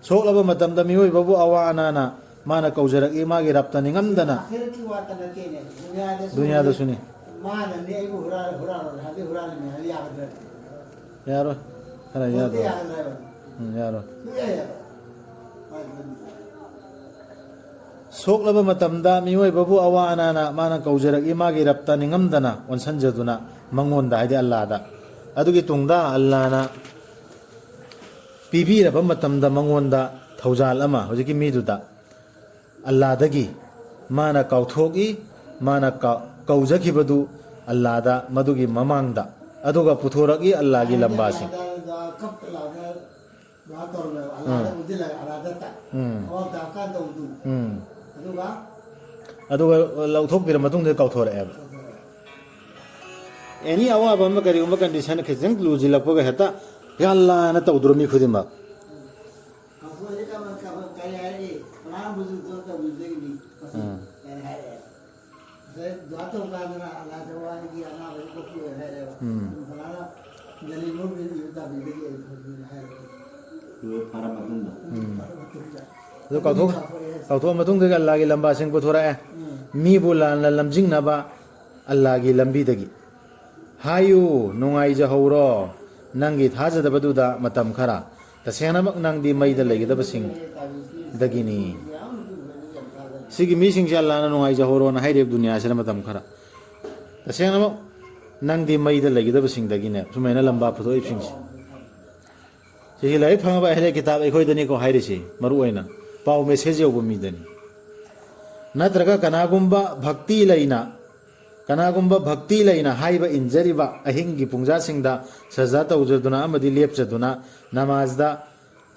ꯁꯣꯛꯂꯕ ꯃꯇꯝꯗ ꯃꯤꯑꯣꯏꯕꯕꯨ ꯑꯋꯥ ꯑꯅꯥꯅ ꯃꯥꯅ ꯀꯧꯖꯔꯛꯏ, ꯃꯥꯒꯤ ꯔꯞꯇ ꯅꯤꯡꯉꯝꯗꯅ꯫ ꯑꯥꯈꯤꯔꯠꯀꯤ ꯋꯥꯇ ꯅꯠꯇꯦꯅꯦ꯫ ꯗꯨꯅꯤꯌꯥꯗꯁꯨ ꯗꯨꯅꯤꯌꯥꯗꯁꯨꯅꯤ꯫ ꯃꯥꯅꯅꯦ ꯑꯩꯕꯨ ꯍꯨꯔꯥꯜ-, ꯍꯨꯔꯥꯜꯂꯣꯅ ꯍꯥꯏꯕꯗꯤ ꯍꯨꯔꯥꯜꯂꯤꯅꯦ ꯍꯥꯏꯕ ꯌꯥꯒꯗ꯭ꯔꯥ? ꯌꯥꯔꯣꯏ꯫ ꯈꯔ ꯄꯣꯠꯇꯤ ꯌꯥꯗ꯭ꯔꯣ? ꯌꯥꯒꯗ꯭ꯔꯥ ꯍꯥꯏꯕ? ꯎꯝ, ꯌꯥꯔꯣꯏ꯫ ꯁꯨꯡꯌꯥ ꯌꯥꯔꯣꯏ꯫ ꯃꯥꯒꯤ ꯃꯅꯨꯡꯗ꯫ ꯁꯣꯛꯂꯕ ꯃꯇꯝꯗ ꯃꯤꯑꯣꯏꯕꯕꯨ ꯑꯋꯥ ꯑꯅꯥꯅ ꯃꯥꯅ ꯀꯧꯖꯔꯛꯏ, ꯃꯥꯒꯤ ꯔꯞꯇ ꯅꯤꯡꯉꯝꯗꯅ ꯑꯣꯟꯁꯟꯖꯗꯨꯅ ꯃꯉꯣꯟꯗ, ꯍꯥꯏꯗꯤ ꯑꯜꯂꯥꯗ꯫ ꯑꯗꯨꯒꯤ ꯇꯨꯡꯗ ꯑꯜꯂꯥꯅ ꯄꯤꯕꯤꯔꯕ ꯃꯇꯝꯗ ꯃꯉꯣꯟꯗ ꯊꯧꯖꯥꯜ ꯑꯃ, ꯍꯧꯖꯤꯛꯀꯤ ꯃꯤꯗꯨꯗ ꯑꯜꯂꯥꯗꯒꯤ ꯃꯥꯅ ꯀꯥꯎꯊꯣꯛꯏ, ꯃꯥꯅ ꯀꯥ-, ꯀꯧꯖꯈꯤꯕꯗꯨ ꯑꯜꯂꯥꯗ ꯃꯗꯨꯒꯤ ꯃꯃꯥꯡꯗ, ꯑꯗꯨꯒ ꯄꯨꯊꯣꯔꯛꯏ ꯑꯜꯂꯥꯒꯤ ꯂꯝꯕꯥꯁꯤꯡ꯫ ꯎꯝ꯫ ꯎꯝ꯫ ꯑꯗꯨꯒ ꯂꯧꯊꯣꯛꯄꯤꯔ ꯃꯇꯨꯡꯗ ꯀꯥꯎꯊꯣꯔꯛꯑꯦꯕ꯫ ꯑꯦꯅꯤ ꯑꯋꯥꯕ ꯑꯃ, ꯀꯔꯤꯒꯨꯝꯕ ꯀꯟꯗꯤꯁꯟ ꯈꯤꯇꯪ ꯂꯨꯁꯤꯜꯂꯛꯄꯒ ꯍꯦꯛꯇ "ꯌꯥ ꯑꯜꯂꯥꯅ" ꯇꯧꯗ꯭ꯔꯣ ꯃꯤ ꯈꯨꯗꯤꯡꯃꯛ? ꯎꯝ꯫ ꯎꯝ꯫ ꯂꯣꯏ ꯐꯥꯔ ꯃꯇꯨꯡꯗ꯫ ꯎꯝ꯫ ꯑꯗꯨ ꯀꯥꯎꯊꯣꯛ-, ꯀꯥꯎꯊꯣꯛꯑ ꯃꯇꯨꯡꯗꯒꯤ ꯑꯜꯂꯥꯒꯤ ꯂꯝꯕꯥꯁꯤꯡ ꯄꯨꯊꯣꯔꯛꯑꯦ꯫ ꯎꯝ꯫ ꯃꯤꯕꯨ ꯂꯥꯟꯅ ꯂꯝꯖꯤꯡꯅꯕ ꯑꯜꯂꯥꯒꯤ ꯂꯝꯕꯤꯗꯒꯤ꯫ ꯍꯥꯏꯌꯨ, ꯅꯨꯡꯉꯥꯏꯖꯍꯧꯔꯣ, ꯅꯪꯒꯤ ꯊꯥꯖꯗꯕꯗꯨꯗ ꯃꯇꯝ ꯈꯔ꯫ ꯇꯁꯦꯡꯅꯃꯛ ꯅꯪꯗꯤ ꯃꯩꯗ ꯂꯩꯒꯗꯕꯁꯤꯡꯗꯒꯤꯅꯤ꯫ ꯁꯤꯒꯤ ꯃꯤꯁꯤꯡꯁꯦ ꯑꯜꯂꯥꯅ ꯅꯨꯡꯉꯥꯏꯖꯍꯧꯔꯣꯅ ꯍꯥꯏꯔꯤꯕ ꯗꯨꯅꯤꯌꯥꯁꯤꯗ ꯃꯇꯝ ꯈꯔ꯫ ꯇꯁꯦꯡꯅꯃꯛ ꯅꯪꯗꯤ ꯃꯩꯗ ꯂꯩꯒꯗꯕꯁꯤꯡꯗꯒꯤꯅꯦ, ꯁꯨꯃꯥꯏꯅ ꯂꯝꯕꯥ ꯄꯨꯊꯣꯛꯏꯕꯁꯤꯡꯁꯦ꯫ ꯁꯤꯒꯤ ꯂꯥꯏꯔꯤꯛ ꯐꯪꯉꯕ ꯑꯍꯂꯦ ꯀꯤꯇꯥꯕ ꯑꯩꯈꯣꯏꯗꯅꯤꯀꯣ ꯍꯥꯏꯔꯤꯁꯤ, ꯃꯔꯨ ꯑꯣꯏꯅ ꯄꯥꯎ ꯃꯦꯁꯦꯖ ꯌꯧꯕ ꯃꯤꯗꯅꯤ꯫ ꯅꯠꯇ꯭ꯔꯒ ꯀꯅꯥꯒꯨꯝꯕ ꯚꯛꯇꯤ ꯂꯩꯅ, ꯀꯅꯥꯒꯨꯝꯕ ꯚꯛꯇꯤ ꯂꯩꯅ ꯍꯥꯏꯕ ꯏꯟꯖꯔꯤꯕ ꯑꯍꯤꯡꯒꯤ ꯄꯨꯡꯖꯥꯁꯤꯡꯗ ꯁꯖꯗꯥ ꯇꯧꯖꯗꯨꯅ ꯑꯃꯗꯤ ꯂꯦꯞꯆꯗꯨꯅ ꯅꯃꯥꯖꯗ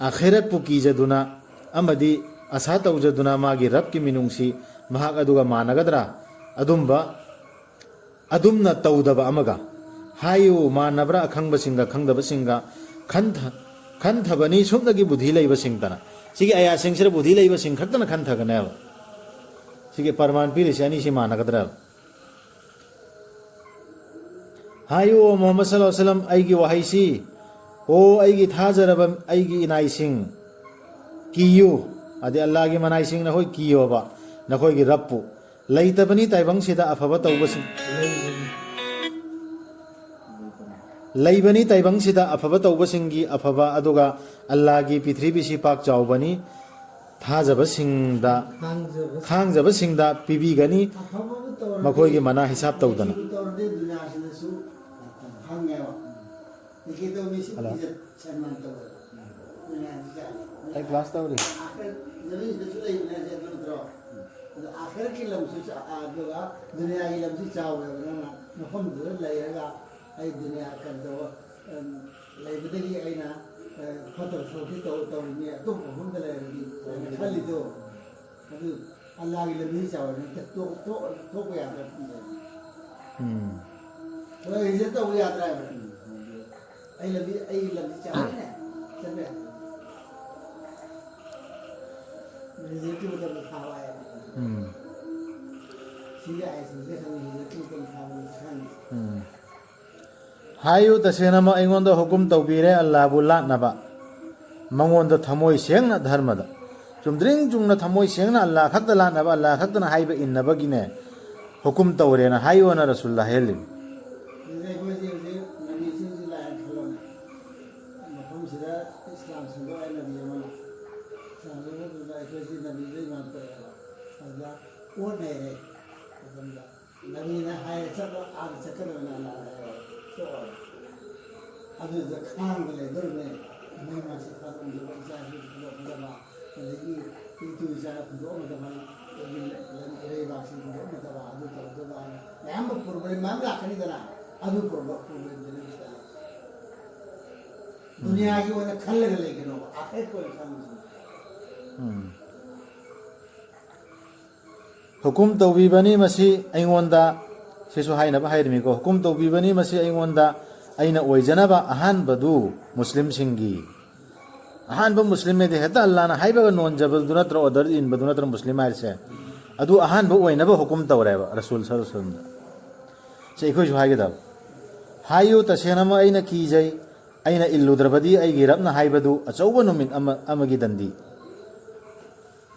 ꯑꯥꯈꯤꯔꯠꯄꯨ ꯀꯤꯖꯗꯨꯅ ꯑꯃꯗꯤ ꯑꯁꯥ ꯇꯧꯖꯗꯨꯅ ꯃꯥꯒꯤ ꯔꯕꯀꯤ ꯃꯤꯅꯨꯡꯁꯤ ꯃꯍꯥꯛ ꯑꯗꯨꯒ ꯃꯥꯟꯅꯒꯗ꯭ꯔꯥ? ꯑꯗꯨꯝꯕ, ꯑꯗꯨꯝꯅ ꯇꯧꯗꯕ ꯑꯃꯒ꯫ ꯍꯥꯏꯌꯨ, ꯃꯥꯟꯅꯕ꯭ꯔꯥ ꯑꯈꯪꯕꯁꯤꯡꯒ ꯈꯪꯗꯕꯁꯤꯡꯒ? ꯈꯟꯊ-, ꯈꯟꯊꯕꯅꯤ ꯁꯨꯞꯅꯒꯤ ꯕꯨꯙꯤ ꯂꯩꯕꯁꯤꯡꯇꯅ꯫ ꯁꯤꯒꯤ ꯑꯌꯥꯁꯤꯡꯁꯤꯗ ꯕꯨꯙꯤ ꯂꯩꯕꯁꯤꯡ ꯈꯛꯇꯅ ꯈꯟꯊꯒꯅꯦꯕ꯫ ꯁꯤꯒꯤ ꯄ꯭ꯔꯃꯥꯟ ꯄꯤꯔꯤꯁꯤ ꯑꯅꯤꯁꯤ ꯃꯥꯟꯅꯒꯗ꯭ꯔꯥ? ꯍꯥꯏꯌꯨ, ꯑꯣ ꯃꯨꯍꯝꯃꯗ ꯁꯜꯂꯜꯂꯥꯍꯨ ꯑꯂꯩꯍꯤ ꯋꯁꯜꯂꯝ, ꯑꯩꯒꯤ ꯋꯥꯍꯩꯁꯤ, ꯑꯣ ꯑꯩꯒꯤ ꯊꯥꯖꯔꯕ ꯑꯩꯒꯤ ꯏꯅꯥꯏꯁꯤꯡ, ꯀꯤꯌꯨ, ꯑꯗꯩ ꯑꯜꯂꯥꯒꯤ ꯃꯅꯥꯏꯁꯤꯡ ꯅꯈꯣꯏ ꯀꯤꯌꯣꯕ, ꯅꯈꯣꯏꯒꯤ ꯔꯕꯄꯨ꯫ ꯂꯩꯇꯕꯅꯤ ꯇꯥꯏꯕꯪꯁꯤꯗ ꯑꯐꯕ ꯇꯧꯕꯁꯤꯡ, ꯂꯩꯕꯅꯤ ꯇꯥꯏꯕꯪꯁꯤꯗ ꯑꯐꯕ ꯇꯧꯕꯁꯤꯡꯒꯤ ꯑꯐꯕ, ꯑꯗꯨꯒ ꯑꯜꯂꯥꯒꯤ ꯄ꯭ꯔꯤꯊꯤꯕꯤꯁꯤ ꯄꯥꯛ ꯆꯥꯎꯕꯅꯤ꯫ ꯊꯥꯖꯕꯁꯤꯡꯗ, ꯈꯥꯡꯖꯕꯁꯤꯡ꯫ ꯈꯥꯡꯖꯕꯁꯤꯡꯗ ꯄꯤꯕꯤꯒꯅꯤ, ꯑꯐꯕꯕꯨ ꯇꯧꯔꯗꯤ, ꯃꯈꯣꯏꯒꯤ ꯃꯅꯥ ꯍꯤꯁꯥꯕ ꯇꯧꯗꯅ꯫ ꯑꯐꯕꯕꯨ ꯇꯧꯔꯗꯤ ꯗꯨꯅꯤꯌꯥꯁꯤꯗꯁꯨ ꯐꯪꯉꯦꯕ꯫ ꯅꯦꯀꯤ ꯇꯧꯕ ꯃꯤꯁꯤ ꯍꯜꯂꯣ꯫ ꯏꯖꯠ ꯁꯟꯃꯥꯟ ꯇꯧꯋꯦꯕ꯫ ꯑꯩ ꯀ꯭ꯂꯥꯁ ꯇꯧꯔꯤ꯫ ꯑꯥꯈꯤꯔ ꯖꯃꯤꯟꯗꯁꯨ ꯂꯩꯕꯅꯦ ꯍꯥꯏꯁꯦ ꯑꯗꯨ ꯅꯠꯇ꯭ꯔꯣ? ꯑꯗꯣ ꯑꯥꯈꯤꯔꯀꯤ ꯂꯝꯁꯨ ꯆꯥ-, ꯑꯗꯨꯒ ꯗꯨꯅꯤꯌꯥꯒꯤ ꯂꯝꯁꯨ ꯆꯥꯎꯋꯦꯕ꯫ ꯅꯪꯅ ꯃꯐꯝꯗꯨꯗ ꯂꯩꯔꯒ ꯑꯩ ꯗꯨꯅꯤꯌꯥ ꯀꯩꯅꯣ ꯇꯧꯕ, ꯎꯝ, ꯂꯩꯕꯗꯒꯤ ꯑꯩꯅ, ꯑ, ꯐꯠꯇꯕ ꯊꯕꯛꯇꯤ ꯇꯧ-, ꯇꯧꯔꯤꯅꯤ, ꯑꯇꯣꯞꯄ ꯃꯐꯝꯗ ꯂꯩꯔꯗꯤ ꯍꯥꯏꯅ ꯈꯜꯂꯤꯗꯣ꯫ ꯑꯗꯨ ꯑꯜꯂꯥꯒꯤ ꯂꯝꯕꯤ ꯆꯥꯎꯔꯕꯅꯤꯅ ꯇꯣꯛ-, ꯇꯣꯛ-, ꯇꯣꯛꯄ ꯌꯥꯗ꯭ꯔꯥ ꯈꯪꯗꯦ꯫ ꯎꯝ꯫ ꯍꯣꯏ, ꯍꯤꯖꯔꯠ ꯇꯧꯕ ꯌꯥꯗ꯭ꯔꯥ ꯍꯥꯏꯕ꯫ ꯑꯩ ꯂꯝꯕꯤ, ꯑꯩ ꯂꯝꯕꯤ ꯆꯥꯎꯔꯦꯅꯦ꯫ ꯆꯠꯄ ꯌꯥꯗ꯭ꯔꯥ? ꯍꯤꯖꯔꯠꯀꯤ ꯃꯇꯝꯗ ꯊꯥꯕ ꯍꯥꯏꯌꯦꯕ꯫ ꯎꯝ꯫ ꯁꯤꯒꯤ ꯑꯥꯏꯁꯤꯡꯁꯦ ꯈꯪꯉꯤ, ꯍꯤꯖꯔꯠꯀꯤ ꯃꯇꯝꯗ ꯊꯥꯕ ꯈꯪꯉꯤ꯫ ꯎꯝ꯫ ꯍꯥꯏꯌꯨ, ꯇꯁꯦꯡꯅꯃꯛ ꯑꯩꯉꯣꯟꯗ ꯍꯨꯀꯨꯝ ꯇꯧꯕꯤꯔꯦ ꯑꯜꯂꯥꯕꯨ ꯂꯥꯠꯅꯕ, ꯃꯉꯣꯟꯗ ꯊꯃꯣꯏ ꯁꯦꯡꯅ ꯙꯔꯃꯗ꯫ ꯆꯨꯝꯗ꯭ꯔꯤꯡ ꯆꯨꯝꯅ ꯊꯃꯣꯏ ꯁꯦꯡꯅ ꯑꯜꯂꯥ ꯈꯛꯇ ꯂꯥꯠꯅꯕ, ꯑꯜꯂꯥ ꯈꯛꯇꯅ ꯍꯥꯏꯕ ꯏꯟꯅꯕꯒꯤꯅꯦ ꯍꯨꯀꯨꯝ ꯇꯧꯔꯦꯅ ꯍꯥꯏꯌꯣꯅ ꯔꯁꯨꯜꯗ ꯍꯥꯏꯍꯜꯂꯤꯅꯤ꯫ ꯑꯗꯨꯗ ꯑꯩꯈꯣꯏꯁꯦ ꯍꯧꯖꯤꯛ ꯅꯕꯤꯁꯤꯡꯁꯤ ꯂꯥꯛꯑꯦꯅ ꯈꯜꯂꯣꯅꯦ꯫ ꯃꯐꯝꯁꯤꯗ ꯏꯁꯂꯥꯝ ꯁꯟꯗꯣꯛꯑꯦ ꯅꯕꯤ ꯑꯃꯅ꯫ ꯏꯁꯂꯥꯝ ꯁꯟꯗꯣꯛꯄꯗꯨꯗ ꯑꯩꯈꯣꯏꯁꯤ ꯅꯕꯤꯗ ꯏꯃꯥꯟ ꯇꯧꯔꯛꯑꯦꯕ꯫ ꯑꯗꯨꯗ ꯑꯣꯠꯅꯩꯔꯦ꯫ ꯑꯗꯨꯝꯗ ꯅꯕꯤꯅ ꯍꯥꯏꯔꯦ ꯆꯠꯂꯣ, ꯑꯥꯗ ꯆꯠꯀꯗꯕꯅꯤ, ꯑꯜꯂꯥꯅ ꯍꯥꯏꯔꯦ꯫ ꯇꯣꯛꯑꯣ꯫ ꯑꯗꯨꯗ ꯈꯥꯡꯕ ꯂꯩꯗꯧꯔꯤꯕꯅꯦ꯫ ꯃꯍꯩ ꯃꯁꯤꯡ ꯐꯥꯗꯣꯛꯅꯗꯕ, ꯏꯆꯥ ꯏꯁꯨ ꯐꯨꯟꯗꯣꯛꯅꯗꯕ, ꯑꯗꯒꯤ ꯏꯇꯨ ꯏꯆꯥ ꯐꯨꯟꯗꯣꯛꯅꯗꯕ, ꯑꯗꯒꯤ ꯂꯝ ꯏꯔꯩꯕꯥꯛꯁꯤꯡ ꯐꯨꯟꯗꯣꯛꯅꯗꯕ, ꯑꯗꯨ ꯇꯧꯗꯕ ꯍꯥꯏꯅ ꯃꯌꯥꯝ ꯑꯃ ꯄ꯭ꯔꯣꯕ꯭ꯂꯦꯝ ꯃꯌꯥꯝ ꯂꯥꯛꯀꯅꯤꯗꯅ, ꯑꯗꯨ ꯄ꯭ꯔꯣꯕ꯭ꯂꯦꯝ ꯄ꯭ꯔꯣꯕ꯭ꯂꯦꯝꯗꯨꯅꯤ ꯃꯁꯤꯗ꯫ ꯎꯝ꯫ ꯗꯨꯅꯤꯌꯥꯒꯤ ꯑꯣꯏꯅ ꯈꯜꯂꯒ ꯂꯩꯒꯅꯣꯕ, ꯑꯥꯈꯤꯔꯠꯀꯤ ꯑꯣꯏꯅ ꯈꯟꯕꯁꯤꯅ꯫ ꯎꯝ꯫ ꯍꯨꯀꯨꯝ ꯇꯧꯕꯤꯕꯅꯤ ꯃꯁꯤ ꯑꯩꯉꯣꯟꯗ, ꯁꯤꯁꯨ ꯍꯥꯏꯅꯕ ꯍꯥꯏꯔꯤꯃꯤꯀꯣ, ꯍꯨꯀꯨꯝ ꯇꯧꯕꯤꯕꯅꯤ ꯃꯁꯤ ꯑꯩꯉꯣꯟꯗ, ꯑꯩꯅ ꯑꯣꯏꯖꯅꯕ ꯑꯍꯥꯟꯕꯗꯨ ꯃꯨꯁꯂꯤꯝꯁꯤꯡꯒꯤ꯫ ꯑꯍꯥꯟꯕ ꯃꯨꯁꯂꯤꯝ ꯍꯥꯏꯗꯤ ꯍꯦꯛꯇ ꯑꯜꯂꯥꯅ ꯍꯥꯏꯕꯒ ꯅꯣꯟꯖꯕꯗꯨ ꯅꯠꯇ꯭ꯔꯣ, ꯑꯣꯔꯗꯔ ꯏꯟꯕꯗꯨ ꯅꯠꯇ꯭ꯔꯣ ꯃꯨꯁꯂꯤꯝ ꯍꯥꯏꯔꯤꯁꯦ? ꯑꯗꯨ ꯑꯍꯥꯟꯕ ꯑꯣꯏꯅꯕ ꯍꯨꯀꯨꯝ ꯇꯧꯔꯦꯕ ꯔꯁꯨꯜ ꯁꯜꯂꯜꯂꯥꯍꯨ ꯑꯂꯩꯍꯤ ꯋꯥꯁꯜꯂꯝꯗ꯫ ꯁꯤ ꯑꯩꯈꯣꯏꯁꯨ ꯍꯥꯏꯒꯗꯕ꯫ ꯍꯥꯏꯌꯨ, ꯇꯁꯦꯡꯅꯃꯛ ꯑꯩꯅ ꯀꯤꯖꯩ, ꯑꯩꯅ ꯏꯜꯂꯨꯗ꯭ꯔꯕꯗꯤ ꯑꯩꯒꯤ ꯔꯕꯅ ꯍꯥꯏꯕꯗꯨ ꯑꯆꯧꯕ ꯅꯨꯃꯤꯠ ꯑꯃ, ꯑꯃꯒꯤ ꯗꯟꯗꯤ꯫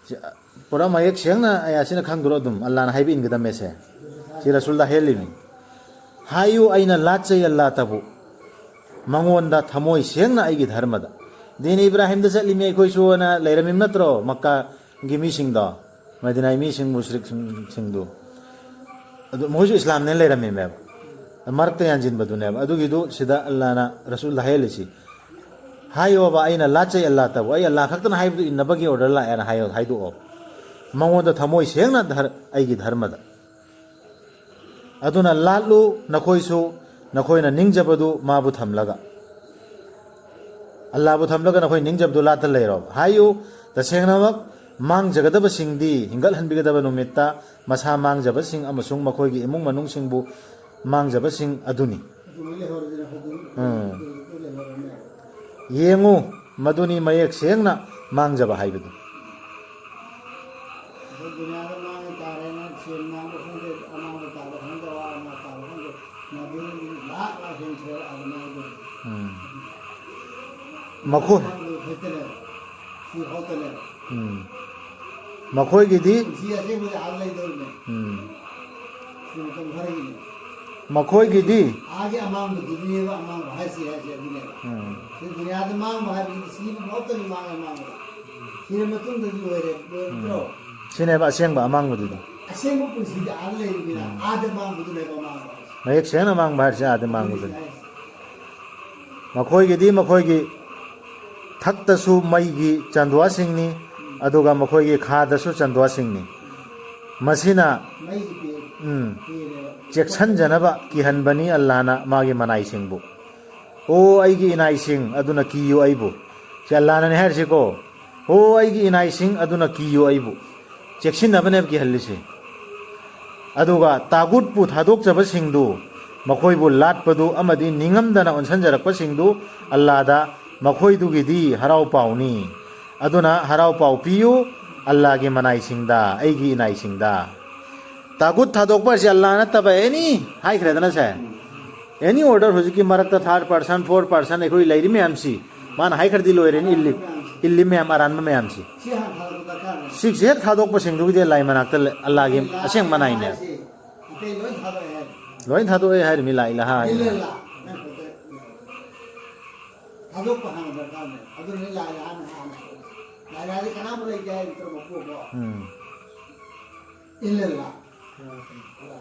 ꯁꯤ, ꯑ, ꯄꯨꯔꯥ ꯃꯌꯦꯛ ꯁꯦꯡꯅ ꯑꯌꯥꯁꯤꯅ ꯈꯪꯗ꯭ꯔꯣ ꯑꯗꯨꯝ ꯑꯜꯂꯥꯅ ꯍꯥꯏꯕ ꯏꯟꯒꯗꯕꯅꯦꯁꯦ? ꯁꯤ ꯔꯁꯨꯜꯗ ꯍꯦꯜꯂꯤꯃꯤ꯫ ꯍꯥꯏꯌꯨ, ꯑꯩꯅ ꯂꯥꯠꯆꯩ ꯑꯜꯂꯥꯇꯕꯨ, ꯃꯉꯣꯟꯗ ꯊꯃꯣꯏ ꯁꯦꯡꯅ ꯑꯩꯒꯤ ꯙꯔꯃꯗ꯫ ꯗꯤꯟ ꯏꯕ꯭ꯔꯥꯍꯤꯝꯗ ꯆꯠꯂꯤꯃꯤ ꯑꯩꯈꯣꯏꯁꯨ ꯑꯅ ꯂꯩꯔꯝꯃꯤꯕ ꯅꯠꯇ꯭ꯔꯣ ꯃꯛꯀꯥꯒꯤ ꯃꯤꯁꯤꯡꯗꯣ? ꯃꯗꯤꯅꯥꯒꯤ ꯃꯤꯁꯤꯡ, ꯃꯨꯁ꯭ꯔꯤꯛꯁꯤꯡ, ꯁꯤꯡꯗꯨ꯫ ꯑꯗꯨ ꯃꯈꯣꯏꯁꯨ ꯏꯁꯂꯥꯝꯅꯦꯅ ꯂꯩꯔꯝꯃꯤꯃꯦꯕ꯫ ꯃꯔꯛꯇ ꯌꯥꯟꯁꯤꯟꯕꯗꯨꯅꯦꯕ꯫ ꯑꯗꯨꯒꯤꯗꯨ ꯁꯤꯗ ꯑꯜꯂꯥꯅ ꯔꯁꯨꯜꯗ ꯍꯥꯏꯍꯜꯂꯤꯁꯤ꯫ ꯍꯥꯏꯌꯣꯕ, "ꯑꯩꯅ ꯂꯥꯠꯆꯩ ꯑꯜꯂꯥꯇꯕꯨ, ꯑꯩ ꯑꯜꯂꯥ ꯈꯛꯇꯅ ꯍꯥꯏꯕꯗꯨ ꯏꯟꯅꯕꯒꯤ ꯑꯣꯔꯗꯔ ꯂꯥꯛꯑꯦꯅ" ꯍꯥꯏꯌꯣ, ꯍꯥꯏꯗꯣꯛꯑꯣ꯫ ꯃꯉꯣꯟꯗ ꯊꯃꯣꯏ ꯁꯦꯡꯅ ꯙꯔ-, "ꯑꯩꯒꯤ ꯙꯔꯃꯗ"꯫ ꯑꯗꯨꯅ ꯂꯥꯠꯂꯨ ꯅꯈꯣꯏꯁꯨ, ꯅꯈꯣꯏꯅ ꯅꯤꯡꯖꯕꯗꯨ ꯃꯥꯕꯨ ꯊꯝꯂꯒ꯫ ꯑꯜꯂꯥꯕꯨ ꯊꯝꯂꯒ ꯅꯈꯣꯏ ꯅꯤꯡꯖꯕꯗꯨ ꯂꯥꯠꯇ ꯂꯩꯔꯣ꯫ ꯍꯥꯏꯌꯨ, ꯇꯁꯦꯡꯅꯃꯛ ꯃꯥꯡꯖꯒꯗꯕꯁꯤꯡꯗꯤ ꯍꯤꯡꯒꯠꯍꯟꯕꯤꯒꯗꯕ ꯅꯨꯃꯤꯠꯇ ꯃꯁꯥ ꯃꯥꯡꯖꯕꯁꯤꯡ ꯑꯃꯁꯨꯡ ꯃꯈꯣꯏꯒꯤ ꯏꯃꯨꯡ ꯃꯅꯨꯡꯁꯤꯡꯕꯨ ꯃꯥꯡꯖꯕꯁꯤꯡ ꯑꯗꯨꯅꯤ꯫ ꯎꯝ꯫ ꯌꯦꯡꯉꯨ, ꯃꯗꯨꯅꯤ ꯃꯌꯦꯛ ꯁꯦꯡꯅ ꯃꯥꯡꯖꯕ ꯍꯥꯏꯕꯗꯨ꯫ ꯑꯩꯈꯣꯏ ꯗꯨꯅꯤꯌꯥꯗ ꯃꯥꯡꯉꯤ ꯇꯥꯔꯦꯅ ꯁꯦꯟ ꯃꯥꯡꯕ ꯈꯪꯗꯦ, ꯑꯃꯥꯡꯕ ꯇꯥꯕ ꯈꯪꯗꯦ, ꯑꯋꯥ ꯑꯅꯥ ꯇꯥꯕ ꯈꯪꯗꯦ, ꯃꯗꯨꯗꯒꯤ ꯂꯥꯛ ꯂꯥꯛ ꯍꯦꯟꯈ꯭ꯔꯦꯕ ꯑꯗꯨꯃꯥꯏꯅ ꯇꯧꯗꯅ꯫ ꯎꯝ꯫ ꯃꯈꯣꯏ ꯃꯥꯡꯕꯗꯨ ꯈꯛꯇꯅꯦꯕ, ꯁꯤ ꯈꯛꯇꯅꯦꯕ꯫ ꯎꯝ꯫ ꯃꯈꯣꯏꯒꯤꯗꯤ ꯄꯨꯟꯁꯤ ꯑꯁꯦꯡꯕꯗꯤ ꯑꯥꯗ ꯂꯩꯗꯧꯔꯤꯅꯦ꯫ ꯎꯝ꯫ ꯁꯤ ꯃꯇꯝ ꯈꯔꯒꯤꯅꯦ꯫ ꯃꯈꯣꯏꯒꯤꯗꯤ ꯑꯥꯒꯤ ꯑꯃꯥꯡꯕꯗꯨꯅꯦꯕ ꯑꯃꯥꯡꯕ ꯍꯥꯏꯁꯤ, ꯍꯥꯏꯁꯤ ꯑꯗꯨꯅꯦꯕ꯫ ꯎꯝ꯫ ꯁꯤ ꯗꯨꯅꯤꯌꯥꯗ ꯃꯥꯡꯕ ꯍꯥꯏꯕꯗꯤ ꯁꯤꯕ ꯐꯥꯎꯇꯅꯤ ꯃꯥꯡꯉꯦ ꯃꯥꯡꯕ꯫ ꯁꯤꯔ ꯃꯇꯨꯡꯗꯗꯤ ꯂꯣꯏꯔꯦ, ꯂꯣꯏꯔꯛꯇ꯭ꯔꯣ? ꯎꯝ꯫ ꯁꯤꯅꯦꯕ ꯑꯁꯦꯡꯕ ꯑꯃꯥꯡꯕꯗꯨꯗꯤ꯫ ꯑꯁꯦꯡꯕ ꯄꯨꯟꯁꯤꯗꯤ ꯑꯥꯗ ꯂꯩꯔꯤꯕꯅꯤꯅ, ꯎꯝ꯫ ꯑꯥꯗ ꯃꯥꯡꯕꯗꯨꯅꯦꯕ ꯑꯃꯥꯡꯕ ꯍꯥꯏꯁꯦ꯫ ꯃꯌꯦꯛ ꯁꯦꯡꯅ ꯃꯥꯡꯕ ꯍꯥꯏꯔꯤꯁꯦ ꯑꯥꯗ ꯃꯥꯡꯕꯗꯨꯅꯤ꯫ ꯃꯈꯣꯏꯒꯤꯗꯤ ꯃꯈꯣꯏꯒꯤ ꯊꯛꯇꯁꯨ ꯃꯩꯒꯤ ꯆꯟꯗ꯭ꯋꯥꯁꯤꯡꯅꯤ, ꯑꯗꯨꯒ ꯃꯈꯣꯏꯒꯤ ꯈꯥꯗꯁꯨ ꯆꯟꯗ꯭ꯋꯥꯁꯤꯡꯅꯤ꯫ ꯃꯁꯤꯅ, ꯎꯝ, ꯆꯦꯛꯁꯤꯟꯖꯅꯕ ꯀꯤꯍꯟꯕꯅꯤ ꯑꯜꯂꯥꯅ ꯃꯥꯒꯤ ꯃꯅꯥꯏꯁꯤꯡꯕꯨ꯫ "ꯑꯣ ꯑꯩꯒꯤ ꯏꯅꯥꯏꯁꯤꯡ, ꯑꯗꯨꯅ ꯀꯤꯌꯨ ꯑꯩꯕꯨ"꯫ ꯁꯤ ꯑꯜꯂꯥꯅꯅꯦ ꯍꯥꯏꯔꯤꯁꯤꯀꯣ꯫ "ꯑꯣ ꯑꯩꯒꯤ ꯏꯅꯥꯏꯁꯤꯡ, ꯑꯗꯨꯅ ꯀꯤꯌꯨ ꯑꯩꯕꯨ"꯫ ꯆꯦꯛꯁꯤꯟꯅꯕꯅꯦꯕ ꯀꯤꯍꯜꯂꯤꯁꯦ꯫ ꯑꯗꯨꯒ ꯇꯥꯒꯨꯠꯄꯨ ꯊꯥꯗꯣꯛꯆꯕꯁꯤꯡꯗꯨ, ꯃꯈꯣꯏꯕꯨ ꯂꯥꯠꯄꯗꯨ ꯑꯃꯗꯤ ꯅꯤꯡꯉꯝꯗꯅ ꯑꯣꯟꯁꯤꯟꯖꯔꯛꯄꯁꯤꯡꯗꯨ ꯑꯜꯂꯥꯗ ꯃꯈꯣꯏꯗꯨꯒꯤꯗꯤ ꯍꯔꯥꯎ ꯄꯥꯎꯅꯤ꯫ ꯑꯗꯨꯅ ꯍꯔꯥꯎ ꯄꯥꯎ ꯄꯤꯌꯨ ꯑꯜꯂꯥꯒꯤ ꯃꯅꯥꯏꯁꯤꯡꯗ, ꯑꯩꯒꯤ ꯏꯅꯥꯏꯁꯤꯡꯗ꯫ ꯇꯥꯒꯨꯠ ꯊꯥꯗꯣꯛꯄ ꯍꯥꯏꯁꯦ ꯑꯜꯂꯥ ꯅꯠꯇꯕ ꯑꯦꯅꯤ ꯍꯥꯏꯈ꯭ꯔꯦꯗꯅ ꯁꯦ꯫ ꯑꯦꯅꯤ ꯑꯣꯔꯗꯔ ꯍꯧꯖꯤꯛꯀꯤ ꯃꯔꯛꯇ ꯊꯥꯔꯠ ꯄꯥꯔꯁꯟ, ꯐꯣꯔ ꯄꯥꯔꯁꯟ ꯑꯩꯈꯣꯏ ꯂꯩꯔꯤ ꯃꯌꯥꯝꯁꯤ, ꯃꯥꯅ ꯍꯥꯏꯈ꯭ꯔꯗꯤ ꯂꯣꯏꯔꯦꯅꯦ, ꯏꯜꯂꯤ, ꯏꯜꯂꯤ ꯃꯌꯥꯝ, ꯑꯔꯥꯟꯕ ꯃꯌꯥꯝꯁꯤ꯫ ꯁꯤ ꯍꯥꯟꯅ ꯊꯥꯗꯣꯛꯄ ꯗꯔꯀꯥꯔꯅꯦ꯫ ꯁꯤꯁꯦ ꯍꯦꯛ ꯊꯥꯗꯣꯛꯄꯁꯤꯡꯗꯨꯒꯤꯗꯤ ꯑꯜꯂꯥꯒꯤ ꯑꯁꯦꯡꯕ ꯃꯅꯥꯏꯅꯦ꯫ ꯑꯇꯩ ꯂꯣꯏ ꯊꯥꯗꯣꯛꯑꯦ ꯍꯥꯏ꯫ ꯂꯣꯏ ꯊꯥꯗꯣꯛꯑꯦ ꯍꯥꯏꯔꯤꯃꯤ, ꯂꯥ ꯏꯂꯥꯍ ꯍꯥꯏꯔꯤꯃꯤ꯫ ꯏꯜꯂꯜꯂꯥ꯫ ꯊꯥꯗꯣꯛꯄ ꯍꯥꯟꯅ ꯗꯔꯀꯥꯔꯅꯦ꯫ ꯑꯗꯨꯅ ꯂꯥ ꯏꯂꯥꯍꯅ ꯍꯥꯟꯅ꯫ ꯂꯥ ꯏꯂꯥꯍꯗꯤ ꯀꯅꯥꯝ ꯂꯩꯇꯦ ꯍꯥꯏ ꯅꯠꯇ꯭ꯔꯣ ꯃꯄꯨ ꯑꯃ? ꯎꯝ꯫ ꯏꯜꯂꯜꯂꯥ꯫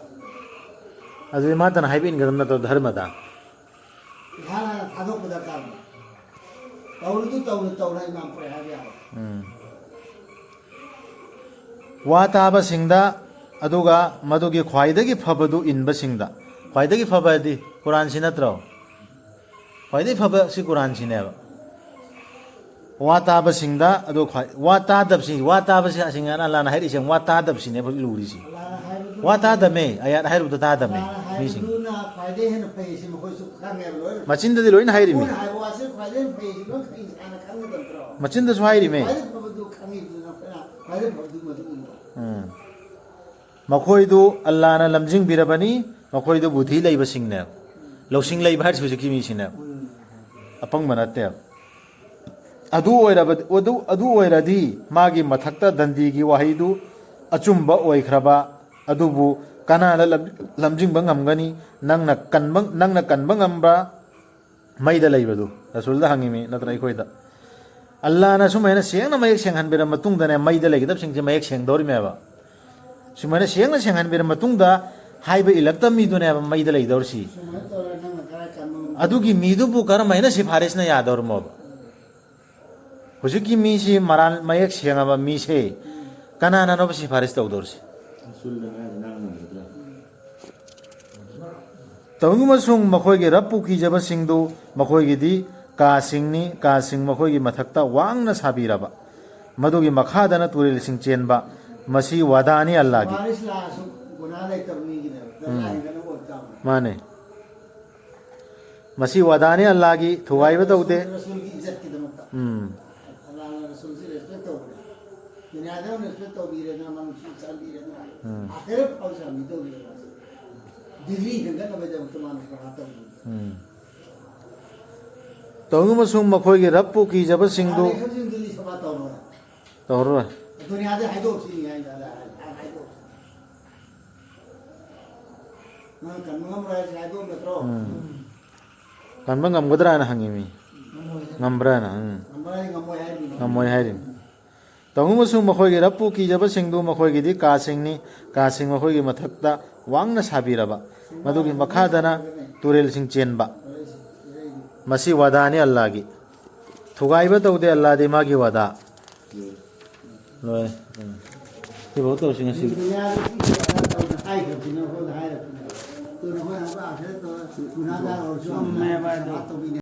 ꯑꯗꯨꯗꯤ ꯃꯥꯇꯅ ꯍꯥꯏꯕ ꯏꯟꯒꯗꯕ ꯅꯠꯇ꯭ꯔꯣ ꯙꯔꯃꯗ? ꯏꯍꯥꯟ ꯍꯥꯟꯅ ꯊꯥꯗꯣꯛꯄ ꯗꯔꯀꯥꯔꯅꯦ꯫ ꯇꯧꯔꯤꯗꯨ ꯇꯧꯅ ꯇꯧꯅ ꯏꯃꯥꯝ ꯄꯣꯛꯑꯦ ꯍꯥꯏꯕ ꯌꯥꯕ꯫ ꯎꯝ꯫ ꯋꯥ ꯇꯥꯕꯁꯤꯡꯗ, ꯑꯗꯨꯒ ꯃꯗꯨꯒꯤ ꯈ꯭ꯋꯥꯏꯗꯒꯤ ꯐꯕꯗꯨ ꯏꯟꯕꯁꯤꯡꯗ꯫ ꯈ꯭ꯋꯥꯏꯗꯒꯤ ꯐꯕ ꯍꯥꯏꯗꯤ ꯀꯨꯔꯥꯟꯁꯤ ꯅꯠꯇ꯭ꯔꯣ? ꯈ꯭ꯋꯥꯏꯗꯒꯤ ꯐꯕ ꯁꯤ ꯀꯨꯔꯥꯟꯁꯤꯅꯦꯕ꯫ ꯋꯥ ꯇꯥꯕꯁꯤꯡꯗ, ꯑꯗꯨ ꯈ꯭ꯋꯥꯏ-, ꯋꯥ ꯇꯥꯗꯕꯁꯤ, ꯋꯥ ꯇꯥꯕꯁꯤꯡ ꯍꯥꯏꯅ ꯑꯜꯂꯥꯅ ꯍꯥꯏꯔꯛꯏꯁꯦ, ꯋꯥ ꯇꯥꯗꯕꯁꯤꯅꯦꯕ ꯍꯧꯖꯤꯛ ꯂꯨꯔꯤꯁꯤ꯫ ꯑꯜꯂꯥꯍꯅ ꯍꯥꯏꯕꯗꯨ ꯋꯥ ꯇꯥꯗꯃꯦ, ꯑꯌꯥꯠ ꯍꯥꯏꯔꯨꯕꯗ ꯇꯥꯗꯃꯦ ꯑꯜꯂꯥꯍꯅ ꯃꯤꯁꯤꯡ꯫ ꯍꯥꯏꯕꯗꯨꯅ ꯈ꯭ꯋꯥꯏꯗꯒꯤ ꯍꯦꯟꯅ ꯐꯩ ꯁꯤ ꯃꯈꯣꯏꯁꯨ ꯈꯪꯉꯦꯕ ꯂꯣꯏꯅ꯫ ꯃꯆꯤꯟꯗꯗꯤ ꯂꯣꯏꯅ ꯍꯥꯏꯔꯤꯃꯤ꯫ ꯃꯣꯏꯅ ꯍꯥꯏꯕ ꯋꯥꯁꯦ ꯈ꯭ꯋꯥꯏꯗꯒꯤ ꯍꯦꯟꯅ ꯐꯩ ꯁꯤ ꯂꯣꯏꯅ ꯈꯪꯉꯤ, ꯏꯁꯥꯅ ꯈꯪꯒꯗꯕ ꯅꯠꯇ꯭ꯔꯣ? ꯃꯆꯤꯟꯗꯁꯨ ꯍꯥꯏꯔꯤꯃꯦ꯫ ꯈ꯭ꯋꯥꯏꯗꯒꯤ ꯐꯕꯗꯨ ꯈꯪꯉꯤꯗꯨꯅ ꯑꯩꯈꯣꯏꯅ ꯈ꯭ꯋꯥꯏꯗꯒꯤ ꯐꯕꯗꯨ ꯃꯗꯨ ꯎꯔꯣ꯫ ꯎꯝ꯫ ꯃꯈꯣꯏꯗꯨ ꯑꯜꯂꯥꯅ ꯂꯝꯖꯤꯡꯕꯤꯔꯕꯅꯤ, ꯃꯈꯣꯏꯗꯨ ꯕꯨꯙꯤ ꯂꯩꯕꯁꯤꯡꯅꯦ꯫ ꯂꯧꯁꯤꯡ ꯂꯩꯕ ꯍꯥꯏꯔꯤꯁꯤ ꯍꯧꯖꯤꯛꯀꯤ ꯃꯤꯁꯤꯅꯦ꯫ ꯑꯄꯪꯕ ꯅꯠꯇꯦ꯫ ꯑꯗꯨ ꯑꯣꯏꯔꯕ-, ꯑꯗꯨ, ꯑꯗꯨ ꯑꯣꯏꯔꯗꯤ ꯃꯥꯒꯤ ꯃꯊꯛꯇ ꯗꯟꯗꯤꯒꯤ ꯋꯥꯍꯩꯗꯨ ꯑꯆꯨꯝꯕ ꯑꯣꯏꯈ꯭ꯔꯕ ꯑꯗꯨꯕꯨ ꯀꯅꯥꯅ ꯂꯝ-, ꯂꯝꯖꯤꯡꯕ ꯉꯝꯒꯅꯤ? ꯅꯪꯅ ꯀꯟꯕ, ꯅꯪꯅ ꯀꯟꯕ ꯉꯝꯕ꯭ꯔꯥ? ꯃꯩꯗ ꯂꯩꯕꯗꯨ꯫ ꯔꯁꯨꯜꯗ ꯍꯪꯉꯤꯃꯤ, ꯅꯠꯇ꯭ꯔ ꯑꯩꯈꯣꯏꯗ꯫ ꯑꯜꯂꯥꯅ ꯁꯨꯃꯥꯏꯅ ꯁꯦꯡꯅ ꯃꯌꯦꯛ ꯁꯦꯡꯍꯟꯕꯤꯔ ꯃꯇꯨꯡꯗꯅꯦ, ꯃꯩꯗ ꯂꯩꯒꯗꯕꯁꯤꯡꯁꯦ ꯃꯌꯦꯛ ꯁꯦꯡꯗꯧꯔꯤꯃꯦꯕ꯫ ꯁꯨꯃꯥꯏꯅ ꯁꯦꯡꯅ ꯁꯦꯡꯍꯟꯕꯤꯔ ꯃꯇꯨꯡꯗ ꯍꯥꯏꯕ ꯏꯜꯂꯛꯇꯕ ꯃꯤꯗꯨꯅꯦꯕ ꯃꯩꯗ ꯂꯩꯗꯧꯔꯤꯁꯤ꯫ ꯁꯨꯃꯥꯏꯅ ꯇꯧꯔꯒ ꯅꯪꯅ ꯀꯔꯥꯏ ꯀꯟꯕ ꯉꯝꯕ? ꯑꯗꯨꯒꯤ ꯃꯤꯗꯨꯕꯨ ꯀꯔꯝꯍꯥꯏꯅ ꯁꯤꯐꯥꯔꯤꯁꯅ ꯌꯥꯗꯧꯔꯝꯃꯣꯕ? ꯍꯧꯖꯤꯛꯀꯤ ꯃꯤꯁꯤ ꯃꯔꯥꯜ ꯃꯌꯦꯛ ꯁꯦꯡꯉꯕ ꯃꯤꯁꯦ ꯀꯅꯥꯅꯅꯣꯕ ꯁꯤꯐꯥꯔꯤꯁ ꯇꯧꯗꯧꯔꯤꯁꯤ? ꯔꯁꯨꯜꯅ ꯍꯥꯏꯁꯦ ꯅꯪ ꯉꯝꯒꯗ꯭ꯔꯥ? ꯇꯧꯏꯒꯨꯝꯕꯁꯨꯡ ꯃꯈꯣꯏꯒꯤ ꯔꯕꯄꯨ ꯀꯤꯖꯕꯁꯤꯡꯗꯨ ꯃꯈꯣꯏꯒꯤꯗꯤ ꯀꯥꯁꯤꯡꯅꯤ, ꯀꯥꯁꯤꯡ ꯃꯈꯣꯏꯒꯤ ꯃꯊꯛꯇ ꯋꯥꯡꯅ ꯁꯥꯕꯤꯔꯕ, ꯃꯗꯨꯒꯤ ꯃꯈꯥꯗꯅ ꯇꯨꯔꯦꯜꯁꯤꯡ ꯆꯦꯟꯕ, ꯃꯁꯤ ꯋꯥꯗꯥꯅꯤ ꯑꯜꯂꯥꯒꯤ꯫ ꯁꯤꯐꯥꯔꯤꯁ ꯂꯥꯛꯑꯁꯨ ꯒꯨꯅꯥ ꯂꯩꯇꯕ ꯃꯤꯒꯤꯅꯦꯕ꯫ ꯖꯖꯥ ꯍꯦꯟꯒꯠꯅꯕ ꯑꯣꯏꯕ ꯇꯥꯕꯅꯦ꯫ ꯃꯥꯅꯦ꯫ ꯃꯁꯤ ꯋꯥꯗꯥꯅꯤ ꯑꯜꯂꯥꯒꯤ, ꯊꯨꯒꯥꯏꯕ ꯇꯧꯗꯦ꯫ ꯔꯁꯨꯜꯒꯤ ꯏꯖꯠꯀꯤꯗꯃꯛꯇ꯫ ꯎꯝ꯫ ꯑꯜꯂꯥꯍꯅ ꯔꯁꯨꯜꯁꯤ ꯔꯦꯁꯄꯦꯛ ꯇꯧꯕꯅꯦ꯫ ꯗꯨꯅꯤꯌꯥꯗ ꯑꯃ ꯔꯦꯁꯄꯦꯛ ꯇꯧꯕꯤꯔꯦꯗꯅ, ꯃꯥ ꯅꯨꯡꯁꯤ ꯆꯥꯟꯕꯤꯔꯦꯗꯅ꯫ ꯎꯝ꯫ ꯑꯥꯈꯤꯔꯠ ꯐꯥꯎ ꯆꯥꯟꯕꯤ ꯇꯧꯕꯤꯔꯦ ꯃꯥꯁꯦ꯫ ꯗꯤꯒ꯭ꯔꯤ ꯍꯦꯟꯒꯠꯅꯕꯒꯤꯗꯃꯛꯇ ꯃꯥꯅ ꯄꯔꯥ ꯇꯧꯕꯤꯔꯦ꯫ ꯎꯝ꯫ ꯇꯧꯏꯒꯨꯝꯕꯁꯨꯡ ꯃꯈꯣꯏꯒꯤ ꯔꯕꯄꯨ ꯀꯤꯖꯕꯁꯤꯡꯗꯨ ꯑꯥꯈꯤꯔꯠꯁꯤꯡꯗꯨꯗꯤ ꯁꯦꯕꯥ ꯇꯧꯔꯣꯏ꯫ ꯇꯧꯔꯔꯣꯏ꯫ ꯗꯨꯅꯤꯌꯥꯗ ꯍꯥꯏꯗꯣꯛꯁꯤꯅꯤ ꯍꯥꯏꯅ ꯍꯥꯏꯗꯣꯛꯁꯤꯅꯤ꯫ ꯅꯪ ꯀꯟꯕ ꯉꯝꯕ꯭ꯔꯥ ꯍꯥꯏꯁꯦ ꯍꯥꯏꯗꯣꯛꯑꯝ ꯅꯠꯇ꯭ꯔꯣ? ꯎꯝ꯫ ꯀꯟꯕ ꯉꯝꯒꯗ꯭ꯔꯥꯅ ꯍꯪꯉꯤ ꯃꯤ꯫ ꯉꯝꯕ꯭ꯔꯥꯅ? ꯎꯝ꯫ ꯉꯝꯕ꯭ꯔꯥ ꯍꯥꯏꯗꯤ ꯉꯝꯃꯣꯏ ꯍꯥꯏꯔꯤꯅꯣ? ꯉꯝꯃꯣꯏ ꯍꯥꯏꯔꯤꯅꯤ꯫ ꯇꯧꯅꯨꯃꯁꯨ ꯃꯈꯣꯏꯒꯤ ꯔꯞꯄꯨ ꯀꯤꯖꯕꯁꯤꯡꯗꯨ ꯃꯈꯣꯏꯒꯤꯗꯤ ꯀꯥꯁꯤꯡꯅꯤ, ꯀꯥꯁꯤꯡ ꯃꯈꯣꯏꯒꯤ ꯃꯊꯛꯇ ꯋꯥꯡꯅ ꯁꯥꯕꯤꯔꯕ, ꯃꯗꯨꯒꯤ ꯃꯈꯥꯗꯅ ꯇꯨꯔꯦꯜꯁꯤꯡ ꯆꯦꯟꯕ꯫ ꯃꯁꯤ ꯋꯥꯗꯥꯅꯤ ꯑꯜꯂꯥꯒꯤ꯫ ꯊꯨꯒꯥꯏꯕ ꯇꯧꯗꯦ ꯑꯜꯂꯥꯗꯤ ꯃꯥꯒꯤ ꯋꯥꯗꯥ꯫ ꯂꯣꯏꯔꯦ꯫ ꯎꯝ꯫ ꯁꯤꯐꯧ ꯇꯧꯔꯁꯤ ꯉꯁꯤ꯫ ꯗꯨꯅꯤꯌꯥꯗ ꯁꯤ ꯀꯌꯥ ꯇꯧꯅ ꯍꯥꯏꯈ꯭ꯔꯕꯁꯤꯅ ꯑꯩꯈꯣꯏꯗ ꯍꯥꯏꯔꯛꯄꯅꯦ꯫ ꯑꯗꯨꯅ ꯑꯩꯈꯣꯏꯅ ꯑꯃꯨꯛ ꯑꯥꯈꯤꯔꯠꯇ ꯒꯨꯅꯥꯍꯒꯥꯔ ꯑꯣꯏꯔꯁꯨ ꯑꯃꯨꯛ ꯆꯨꯝꯃꯦꯕ ꯑꯗꯣ꯫ ꯁꯐꯥ ꯇꯧꯕꯤꯅꯦ꯫